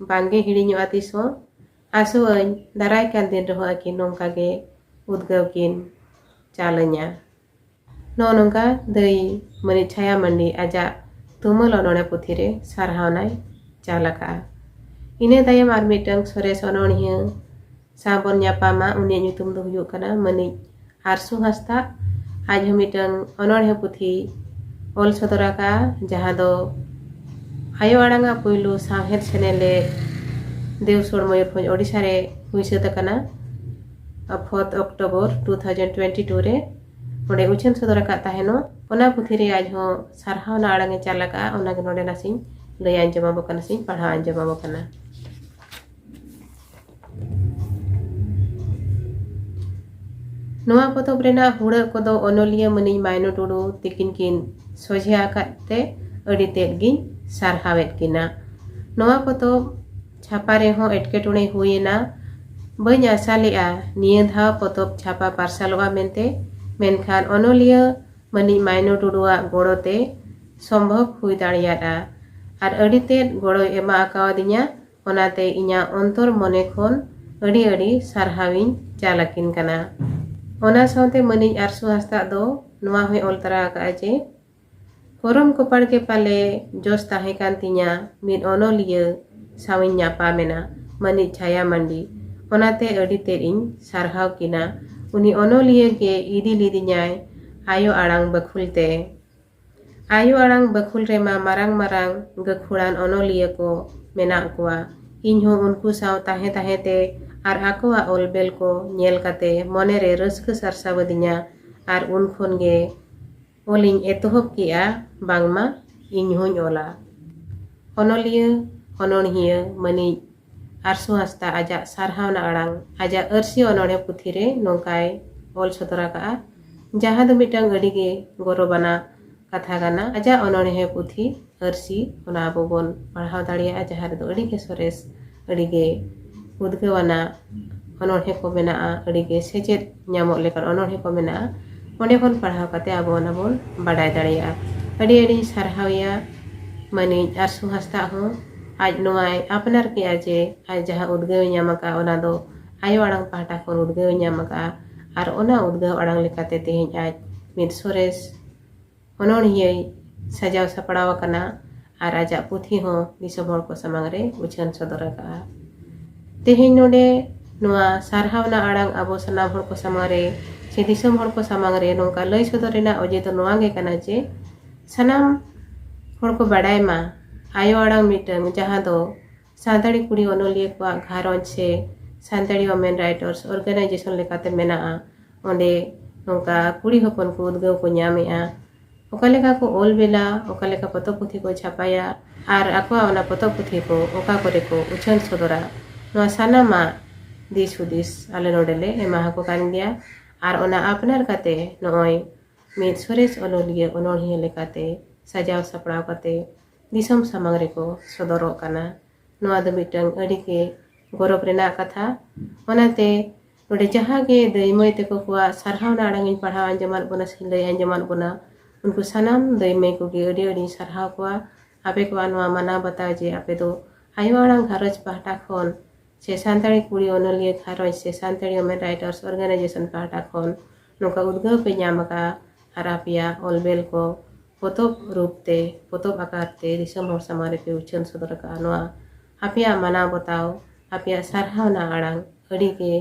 ᱵᱟᱝᱜᱮ ᱦᱤᱲᱤᱧᱚᱜᱼᱟ ᱛᱤᱥ ᱦᱚᱸ᱾ ᱟᱥᱚᱜ ᱟᱹᱧ ᱫᱟᱨᱟᱭ ᱠᱟᱱ ᱫᱤᱱ ᱨᱮᱦᱚᱸ ᱟᱹᱠᱤᱱ ᱱᱚᱝᱠᱟ ᱜᱮ ᱩᱫᱽᱜᱟᱹᱣ ᱠᱤᱱ ᱪᱟᱞ ᱟᱹᱧᱟ᱾ ᱱᱚᱜᱼᱚ ᱱᱚᱝᱠᱟ ᱫᱟᱹᱭ ᱢᱟᱹᱱᱤᱡ ᱪᱷᱟᱭᱟ ᱢᱟᱱᱰᱤ ᱟᱡᱟᱜ ᱛᱩᱢᱟᱹᱞ ᱚᱱᱚᱬᱦᱮ ᱯᱩᱛᱷᱤ ᱨᱮ ᱥᱟᱨᱦᱟᱣᱱᱟᱭ ᱪᱟᱞ ᱟᱠᱟᱫᱼᱟ᱾ ᱤᱱᱟᱹ ᱛᱟᱭᱚᱢ ᱟᱨ ᱢᱤᱫᱴᱟᱝ ᱥᱚᱨᱮᱥ ᱚᱱᱚᱬᱦᱤᱭᱟᱹ ᱥᱟᱶ ᱵᱚᱱ ᱧᱟᱯᱟᱢᱟ᱾ ᱩᱱᱤᱭᱟᱜ ᱧᱩᱛᱩᱢ ᱫᱚ ᱦᱩᱭᱩᱜ ᱠᱟᱱᱟ ᱢᱟᱹᱱᱤᱡ ᱟᱨᱥᱩ ᱦᱟᱸᱥᱫᱟ᱾ ᱟᱡ ᱦᱚᱸ ᱢᱤᱫᱴᱟᱝ ᱚᱱᱚᱬᱦᱮ ᱯᱩᱛᱷᱤ ᱚᱞ ᱥᱚᱫᱚᱨ ᱟᱠᱟᱫᱼᱟ, ᱡᱟᱦᱟᱸ ᱫᱚ ᱟᱭᱳ ᱟᱲᱟᱝ ᱟᱜ ᱯᱩᱭᱞᱩ ᱥᱟᱶᱦᱮᱫ ᱥᱮᱱᱮᱞᱮᱫ, ᱫᱮᱣᱥᱚᱲ ᱢᱚᱭᱩᱨᱵᱷᱚᱸᱡᱽ ᱳᱰᱤᱥᱟ ᱨᱮ ᱦᱩᱭ ᱥᱟᱹᱛ ᱟᱠᱟᱱᱟ᱾ Fourth October two thousand twenty two ᱨᱮ ᱚᱸᱰᱮ ᱩᱪᱷᱟᱹᱱ ᱥᱚᱫᱚᱨ ᱟᱠᱟᱫ ᱛᱟᱦᱮᱱᱚᱜ᱾ ᱚᱱᱟ ᱯᱩᱛᱷᱤ ᱨᱮ ᱟᱡ ᱦᱚᱸ ᱥᱟᱨᱦᱟᱣᱱᱟ ᱟᱲᱟᱝ ᱮ ᱪᱟᱞ ᱟᱠᱟᱫᱼᱟ᱾ ᱚᱱᱟᱜᱮ ᱱᱚᱰᱮ ᱱᱟᱥᱮᱧ ᱞᱟᱹᱭ ᱟᱸᱡᱚᱢ ᱟᱵᱚ ᱠᱟᱱᱟ, ᱥᱮᱧ ᱯᱟᱲᱦᱟᱣ ᱟᱸᱡᱚᱢ ᱟᱵᱚ ᱠᱟᱱᱟ᱾ ᱱᱚᱣᱟ ᱯᱚᱛᱚᱵ ᱨᱮᱱᱟᱜ ᱦᱩᱲᱟᱹᱜ ᱠᱚᱫᱚ ᱚᱱᱚᱞᱤᱭᱟᱹ ᱢᱟᱹᱱᱤᱡ ᱢᱟᱭᱱᱚ ᱴᱩᱰᱩ ᱛᱤᱠᱤᱱ ᱠᱤᱱ ᱥᱚᱡᱷᱮ ᱟᱠᱟᱫ ᱛᱮ ᱟᱹᱰᱤ ᱛᱮᱫ ᱜᱤᱧ ᱥᱟᱨᱦᱟᱣᱮᱫ ᱠᱤᱱᱟ᱾ ᱱᱚᱣᱟ ᱯᱚᱛᱚᱵ ᱪᱷᱟᱯᱟ ᱨᱮᱦᱚᱸ ᱮᱴᱠᱮᱴᱚᱬᱮ ᱦᱩᱭᱮᱱᱟ᱾ ᱵᱟᱹᱧ ᱟᱥᱟ ᱞᱮᱫᱼᱟ ᱱᱤᱭᱟᱹ ᱫᱷᱟᱣ ᱯᱚᱛᱚᱵ ᱪᱷᱟᱯᱟ ᱯᱟᱨᱥᱟᱞᱚᱜᱼᱟ ᱢᱮᱱᱛᱮ, ᱢᱮᱱᱠᱷᱟᱱ ᱚᱱᱚᱞᱤᱭᱟᱹ ᱢᱟᱹᱱᱤᱡ ᱢᱟᱭᱱᱚ ᱴᱩᱰᱩᱣᱟᱜ ᱜᱚᱲᱚ ᱛᱮ ᱥᱚᱢᱵᱷᱚᱵ ᱦᱩᱭ ᱫᱟᱲᱮᱭᱟᱫᱼᱟ᱾ ᱟᱨ ᱟᱹᱰᱤ ᱛᱮᱫ ᱜᱚᱲᱚᱭ ᱮᱢᱟ ᱟᱠᱟᱣᱟᱫᱤᱧᱟ᱾ ᱚᱱᱟᱛᱮ ᱤᱧᱟᱹᱜ ᱚᱱᱛᱚᱨ ᱢᱚᱱᱮ ᱠᱷᱚᱱ ᱟᱹᱰᱤ ᱟᱹᱰᱤ ᱥᱟᱨᱦᱟᱣᱤᱧ ᱪᱟᱞ ᱟᱹᱠᱤᱱ ᱠᱟᱱᱟ᱾ ᱚᱱᱟ ᱥᱟᱶᱛᱮ ᱢᱟᱹᱱᱤᱡ ᱟᱨᱥᱩ ᱦᱟᱸᱥᱫᱟᱜ ᱫᱚ ᱱᱚᱣᱟ ᱦᱚᱸᱭ ᱚᱞ ᱛᱟᱨᱟ ᱟᱠᱟᱫᱼᱟ ᱡᱮ, ᱠᱚᱨᱚᱢ ᱠᱚᱯᱟᱲ ᱜᱮ ᱯᱟᱞᱮ ᱡᱚᱥ ᱛᱟᱦᱮᱸ ᱠᱟᱱ ᱛᱤᱧᱟ, ᱢᱤᱫ ᱚᱱᱚᱞᱤᱭᱟᱹ ᱥᱟᱶᱤᱧ ᱧᱟᱯᱟᱢ ᱮᱱᱟ, ᱢᱟᱹᱱᱤᱡ ᱪᱷᱟᱭᱟ ᱢᱟᱱᱰᱤ᱾ ᱚᱱᱟᱛᱮ ᱟᱹᱰᱤ ᱛᱮᱫ ᱤᱧ ᱥᱟᱨᱦᱟᱣ ᱠᱤᱱᱟ᱾ ᱩᱱᱤ ᱚᱱᱚᱞᱤᱭᱟᱹ ᱜᱮ ᱤᱫᱤ ᱞᱤᱫᱤᱧᱟᱭ ᱟᱭᱳ ᱟᱲᱟᱝ ᱵᱟᱹᱠᱷᱩᱞ ᱛᱮ᱾ ᱟᱭᱳ ᱟᱲᱟᱝ ᱵᱟᱹᱠᱷᱩᱞ ᱨᱮᱢᱟ ᱢᱟᱨᱟᱝ ᱢᱟᱨᱟᱝ ᱜᱟᱹᱠᱷᱩᱲᱟᱱ ᱚᱱᱚᱞᱤᱭᱟᱹ ᱠᱚ ᱢᱮᱱᱟᱜ ᱠᱚᱣᱟ᱾ ᱤᱧ ᱦᱚᱸ ᱩᱱᱠᱩ ᱥᱟᱶ ᱛᱟᱦᱮᱸ ᱛᱟᱦᱮᱸ ᱛᱮ ᱟᱨ ᱟᱠᱚᱣᱟᱜ ᱚᱞ ᱵᱮᱞ ᱠᱚ ᱧᱮᱞ ᱠᱟᱛᱮ ᱢᱚᱱᱮ ᱨᱮ ᱨᱟᱹᱥᱠᱟᱹ ᱥᱟᱨᱥᱟᱣᱟᱫᱤᱧᱟ᱾ ᱟᱨ ᱩᱱ ᱠᱷᱚᱱ ᱜᱮ ᱚᱞᱤᱧ ᱮᱛᱚᱦᱚᱵ ᱠᱮᱜᱼᱟ, ᱵᱟᱝᱢᱟ ᱤᱧ ᱦᱚᱸᱧ ᱚᱞᱟ᱾ ᱚᱱᱚᱞᱤᱭᱟᱹ, ᱚᱱᱚᱬᱦᱤᱭᱟᱹ ᱢᱟᱹᱱᱤᱡ ᱟᱨᱥᱩ ᱦᱟᱸᱥᱫᱟ ᱟᱡᱟᱜ ᱥᱟᱨᱦᱟᱣᱱᱟ ᱟᱲᱟᱝ, ᱟᱡᱟᱜ ᱟᱹᱨᱥᱤ ᱚᱱᱚᱬᱦᱮ ᱯᱩᱛᱷᱤ ᱨᱮ ᱱᱚᱝᱠᱟᱭ ᱚᱞ ᱥᱚᱫᱚᱨ ᱟᱠᱟᱫᱼᱟ, ᱡᱟᱦᱟᱸ ᱫᱚ ᱢᱤᱫᱴᱟᱝ ᱟᱹᱰᱤ ᱜᱮ ᱜᱚᱨᱚᱵᱟᱱᱟᱜ ᱠᱟᱛᱷᱟ ᱠᱟᱱᱟ᱾ ᱟᱡᱟᱜ ᱚᱱᱚᱬᱦᱮ ᱯᱩᱛᱷᱤ ᱟᱹᱨᱥᱤ, ᱚᱱᱟ ᱟᱵᱚ ᱵᱚᱱ ᱯᱟᱲᱦᱟᱣ ᱫᱟᱲᱮᱭᱟᱜᱼᱟ, ᱡᱟᱦᱟᱸ ᱨᱮᱫᱚ ᱟᱹᱰᱤ ᱜᱮ ᱥᱚᱨᱮᱥ, ᱟᱹᱰᱤ ᱜᱮ ᱩᱫᱽᱜᱟᱹᱣ ᱟᱱᱟᱜ ᱚᱱᱚᱬᱦᱮ ᱠᱚ ᱢᱮᱱᱟᱜᱼᱟ, ᱟᱹᱰᱤ ᱜᱮ ᱥᱮᱪᱮᱫ ᱧᱟᱢᱚᱜ ᱞᱮᱠᱟᱱ ᱚᱱᱚᱬᱦᱮ ᱠᱚ ᱢᱮᱱᱟᱜᱼᱟ᱾ ᱚᱸᱰᱮ ᱠᱷᱚᱱ ᱯᱟᱲᱦᱟᱣ ᱠᱟᱛᱮ ᱟᱵᱚ ᱚᱱᱟ ᱵᱚᱱ ᱵᱟᱰᱟᱭ ᱫᱟᱲᱮᱭᱟᱜᱼᱟ᱾ ᱟᱹᱰᱤ ᱟᱹᱰᱤᱧ ᱥᱟᱨᱦᱟᱣᱮᱭᱟ ᱢᱟᱹᱱᱤᱡ ᱟᱨᱥᱩ ᱦᱟᱸᱥᱫᱟ ᱦᱚᱸ, ᱟᱡ ᱱᱚᱣᱟᱭ ᱟᱯᱱᱟᱨ ᱠᱮᱜᱼᱟ ᱡᱮ ᱟᱡ ᱡᱟᱦᱟᱸ ᱩᱫᱽᱜᱟᱹᱣ ᱮ ᱧᱟᱢ ᱟᱠᱟᱫᱼᱟ, ᱚᱱᱟ ᱫᱚ ᱟᱭᱳ ᱟᱲᱟᱝ ᱯᱟᱦᱴᱟ ᱠᱷᱚᱱ ᱩᱫᱽᱜᱟᱹᱣ ᱮ ᱧᱟᱢ ᱟᱠᱟᱫᱼᱟ᱾ ᱟᱨ ᱚᱱᱟ ᱩᱫᱽᱜᱟᱹᱣ ᱟᱲᱟᱝ ᱞᱮᱠᱟᱛᱮ ᱛᱮᱦᱮᱧ ᱟᱡ ᱢᱤᱫ ᱥᱚᱨᱮᱥ ᱚᱱᱚᱬᱦᱤᱭᱟᱹᱭ ᱥᱟᱡᱟᱣ ᱥᱟᱯᱲᱟᱣ ᱟᱠᱟᱱᱟ ᱟᱨ ᱟᱡᱟᱜ ᱯᱩᱛᱷᱤ ᱦᱚᱸ ᱫᱤᱥᱚᱢ ᱦᱚᱲ ᱠᱚ ᱥᱟᱢᱟᱝ ᱨᱮ ᱩᱪᱷᱟᱹᱱ ᱥᱚᱫᱚᱨ ᱟᱠᱟᱫᱼᱟ᱾ ᱛᱮᱦᱮᱧ ᱱᱚᱰᱮ ᱱᱚᱣᱟ ᱥᱟᱨᱦᱟᱣᱱᱟ ᱟᱲᱟᱝ ᱟᱵᱚ ᱥᱟᱱᱟᱢ ᱦᱚᱲ ᱠᱚ ᱥᱟᱢᱟᱝ ᱨᱮ ᱥᱮ ᱫᱤᱥᱚᱢ ᱦᱚᱲ ᱠᱚ ᱥᱟᱢᱟᱝ ᱨᱮ ᱱᱚᱝᱠᱟ ᱞᱟᱹᱭ ᱥᱚᱫᱚᱨ ᱨᱮᱱᱟᱜ ᱚᱡᱮ ᱫᱚ ᱱᱚᱣᱟ ᱜᱮ ᱠᱟᱱᱟ ᱡᱮ ᱥᱟᱱᱟᱢ ᱦᱚᱲ ᱠᱚ ᱵᱟᱰᱟᱭ ᱢᱟ ᱟᱭᱳ ᱟᱲᱟᱝ ᱢᱤᱫᱴᱟᱝ, ᱡᱟᱦᱟᱸ ᱫᱚ ᱥᱟᱱᱛᱟᱲᱤ ᱠᱩᱲᱤ ᱚᱱᱚᱞᱤᱭᱟᱹ ᱠᱚᱣᱟᱜ ᱜᱷᱟᱨᱚᱸᱡᱽ ᱥᱮ ᱥᱟᱱᱛᱟᱲᱤ Women Writers Organization ᱞᱮᱠᱟᱛᱮ ᱢᱮᱱᱟᱜᱼᱟ᱾ ᱚᱸᱰᱮ ᱱᱚᱝᱠᱟ ᱠᱩᱲᱤ ᱦᱚᱯᱚᱱ ᱠᱚ ᱩᱫᱽᱜᱟᱹᱣ ᱠᱚ ᱧᱟᱢᱮᱜᱼᱟ᱾ ᱚᱠᱟ ᱞᱮᱠᱟ ᱠᱚ ᱚᱞ ᱵᱮᱞᱟ, ᱚᱠᱟ ᱞᱮᱠᱟ ᱯᱚᱛᱚᱵ ᱯᱩᱛᱷᱤ ᱠᱚ ᱪᱷᱟᱯᱟᱭᱟ ᱟᱨ ᱟᱠᱚᱣᱟᱜ ᱚᱱᱟ ᱯᱚᱛᱚᱵ ᱯᱩᱛᱷᱤ ᱠᱚ ᱚᱠᱟ ᱠᱚᱨᱮ ᱠᱚ ᱩᱪᱷᱟᱹᱱ ᱥᱚᱫᱚᱨᱟ, ᱱᱚᱣᱟ ᱥᱟᱱᱟᱢᱟᱜ ᱫᱤᱥ ᱦᱩᱫᱤᱥ ᱟᱞᱮ ᱱᱚᱰᱮ ᱞᱮ ᱮᱢᱟ ᱟᱠᱚ ᱠᱟᱱ ᱜᱮᱭᱟ᱾ ᱟᱨ ᱚᱱᱟ ᱟᱯᱱᱟᱨ ᱠᱟᱛᱮ ᱱᱚᱜᱼᱚᱭ ᱢᱤᱫ ᱥᱚᱨᱮᱥ ᱚᱱᱚᱞᱤᱭᱟᱹ ᱚᱱᱚᱬᱦᱤᱭᱟᱹ ᱞᱮᱠᱟᱛᱮ ᱥᱟᱡᱟᱣ ᱥᱟᱯᱲᱟᱣ ᱠᱟᱛᱮ ᱫᱤᱥᱚᱢ ᱥᱟᱢᱟᱝ ᱨᱮᱠᱚ ᱥᱚᱫᱚᱨᱚᱜ ᱠᱟᱱᱟ᱾ ᱱᱚᱣᱟ ᱫᱚ ᱢᱤᱫᱴᱟᱝ ᱟᱹᱰᱤ ᱜᱮ ᱜᱚᱨᱚᱵᱽ ᱨᱮᱱᱟᱜ ᱠᱟᱛᱷᱟ᱾ ᱚᱱᱟᱛᱮ ᱱᱚᱰᱮ ᱡᱟᱦᱟᱸ ᱜᱮ ᱫᱟᱹᱭ ᱢᱟᱹᱭ ᱛᱟᱠᱚ ᱠᱚᱣᱟᱜ ᱥᱟᱨᱦᱟᱣᱱᱟ ᱟᱲᱟᱝ ᱤᱧ ᱯᱟᱲᱦᱟᱣ ᱟᱸᱡᱚᱢᱟᱫ ᱵᱚᱱᱟ ᱥᱮ ᱞᱟᱹᱭ ᱟᱸᱡᱚᱢᱟᱫ ᱵᱚᱱᱟ, ᱩᱱᱠᱩ ᱥᱟᱱᱟᱢ ᱫᱟᱹᱭ ᱢᱟᱹᱭ ᱠᱚᱜᱮ ᱟᱹᱰᱤ ᱟᱹᱰᱤᱧ ᱥᱟᱨᱦᱟᱣ ᱠᱚᱣᱟ᱾ ᱟᱯᱮ ᱠᱚᱣᱟᱜ ᱱᱚᱣᱟ ᱢᱟᱱᱟᱣ ᱵᱟᱛᱟᱣ ᱡᱮ ᱟᱯᱮ ᱫᱚ ᱟᱭᱳ ᱟᱲᱟᱝ ᱜᱷᱟᱨᱚᱸᱡᱽ ᱯᱟᱦᱴᱟ ᱠᱷᱚᱱ ᱥᱮ ᱥᱟᱱᱛᱟᱲᱤ ᱠᱩᱲᱤ ᱚᱱᱚᱞᱤᱭᱟᱹ ᱜᱷᱟᱨᱚᱸᱡᱽ ᱥᱮ Santali Women Writers Organization ᱯᱟᱦᱴᱟ ᱠᱷᱚᱱ ᱱᱚᱝᱠᱟ ᱩᱫᱽᱜᱟᱹᱣ ᱯᱮ ᱧᱟᱢ ᱟᱠᱟᱫᱼᱟ ᱟᱨ ᱟᱯᱮᱭᱟᱜ ᱚᱞ ᱵᱮᱞ ᱠᱚ ᱯᱚᱛᱚᱵ ᱨᱩᱯ ᱛᱮ, ᱯᱚᱛᱚᱵ ᱟᱠᱟᱨ ᱛᱮ ᱫᱤᱥᱚᱢ ᱦᱚᱲ ᱥᱟᱢᱟᱝ ᱨᱮᱯᱮ ᱩᱪᱷᱟᱹᱱ ᱥᱚᱫᱚᱨ ᱟᱠᱟᱫᱼᱟ᱾ ᱱᱚᱣᱟ ᱟᱯᱮᱭᱟᱜ ᱢᱟᱱᱟᱣ ᱵᱟᱛᱟᱣ, ᱟᱯᱮᱭᱟᱜ ᱥᱟᱨᱦᱟᱣᱱᱟ ᱟᱲᱟᱝ ᱟᱹᱰᱤ ᱜᱮ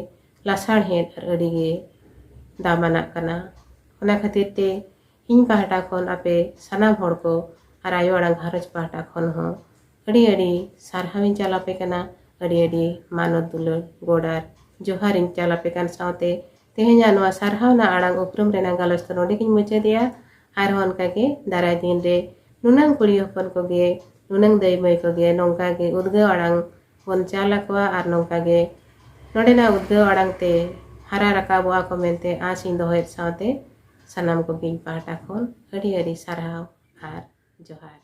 ᱞᱟᱥᱟᱲᱦᱮᱫ ᱟᱨ ᱟᱹᱰᱤ ᱜᱮ ᱫᱟᱢᱟᱱᱟᱜ ᱠᱟᱱᱟ᱾ ᱚᱱᱟ ᱠᱷᱟᱹᱛᱤᱨ ᱛᱮ ᱤᱧ ᱯᱟᱦᱴᱟ ᱠᱷᱚᱱ ᱟᱯᱮ ᱥᱟᱱᱟᱢ ᱦᱚᱲ ᱠᱚ ᱟᱨ ᱟᱭᱳ ᱟᱲᱟᱝ ᱜᱷᱟᱨᱚᱸᱡᱽ ᱯᱟᱦᱴᱟ ᱠᱷᱚᱱ ᱦᱚᱸ ᱟᱹᱰᱤ ᱟᱹᱰᱤ ᱥᱟᱨᱦᱟᱣᱤᱧ ᱪᱟᱞ ᱟᱯᱮ ᱠᱟᱱᱟ, ᱟᱹᱰᱤ ᱟᱹᱰᱤ ᱢᱟᱱᱚᱛ ᱫᱩᱞᱟᱹᱲ ᱜᱚᱰ ᱟᱨ ᱡᱚᱦᱟᱨᱤᱧ ᱪᱟᱞ ᱟᱯᱮ ᱠᱟᱱ ᱥᱟᱶᱛᱮ ᱛᱮᱦᱮᱧᱟᱜ ᱱᱚᱣᱟ ᱥᱟᱨᱦᱟᱣᱱᱟ ᱟᱲᱟᱝ ᱩᱯᱨᱩᱢ ᱨᱮᱱᱟᱜ ᱜᱟᱞᱚᱪ ᱫᱚ ᱱᱚᱰᱮ ᱜᱤᱧ ᱢᱩᱪᱟᱹᱫᱮᱜᱼᱟ᱾ ᱟᱨᱦᱚᱸ ᱚᱱᱠᱟᱜᱮ ᱫᱟᱨᱟᱭ ᱫᱤᱱ ᱨᱮ ᱱᱩᱱᱟᱹᱝ ᱠᱩᱲᱤ ᱦᱚᱯᱚᱱ ᱠᱚᱜᱮ, ᱱᱩᱱᱟᱹᱝ ᱫᱟᱹᱭ ᱢᱟᱹᱭ ᱠᱚᱜᱮ ᱱᱚᱝᱠᱟ ᱜᱮ ᱩᱫᱽᱜᱟᱹᱣ ᱟᱲᱟᱝ ᱵᱚᱱ ᱪᱟᱞ ᱟᱠᱚᱣᱟ ᱟᱨ ᱱᱚᱝᱠᱟ ᱜᱮ ᱱᱚᱰᱮᱱᱟᱜ ᱩᱫᱽᱜᱟᱹᱣ ᱟᱲᱟᱝ ᱛᱮ ᱦᱟᱨᱟ ᱨᱟᱠᱟᱵᱚᱜᱼᱟ ᱠᱚ ᱢᱮᱱᱛᱮ ᱟᱸᱥ ᱤᱧ ᱫᱚᱦᱚᱭᱮᱫ ᱥᱟᱶᱛᱮ ᱥᱟᱱᱟᱢ ᱠᱚᱜᱮ ᱤᱧ ᱯᱟᱦᱴᱟ ᱠᱷᱚᱱ ᱟᱹᱰᱤ ᱟᱹᱰᱤ ᱥᱟᱨᱦᱟᱣ ᱟᱨ ᱡᱚᱦᱟᱨ᱾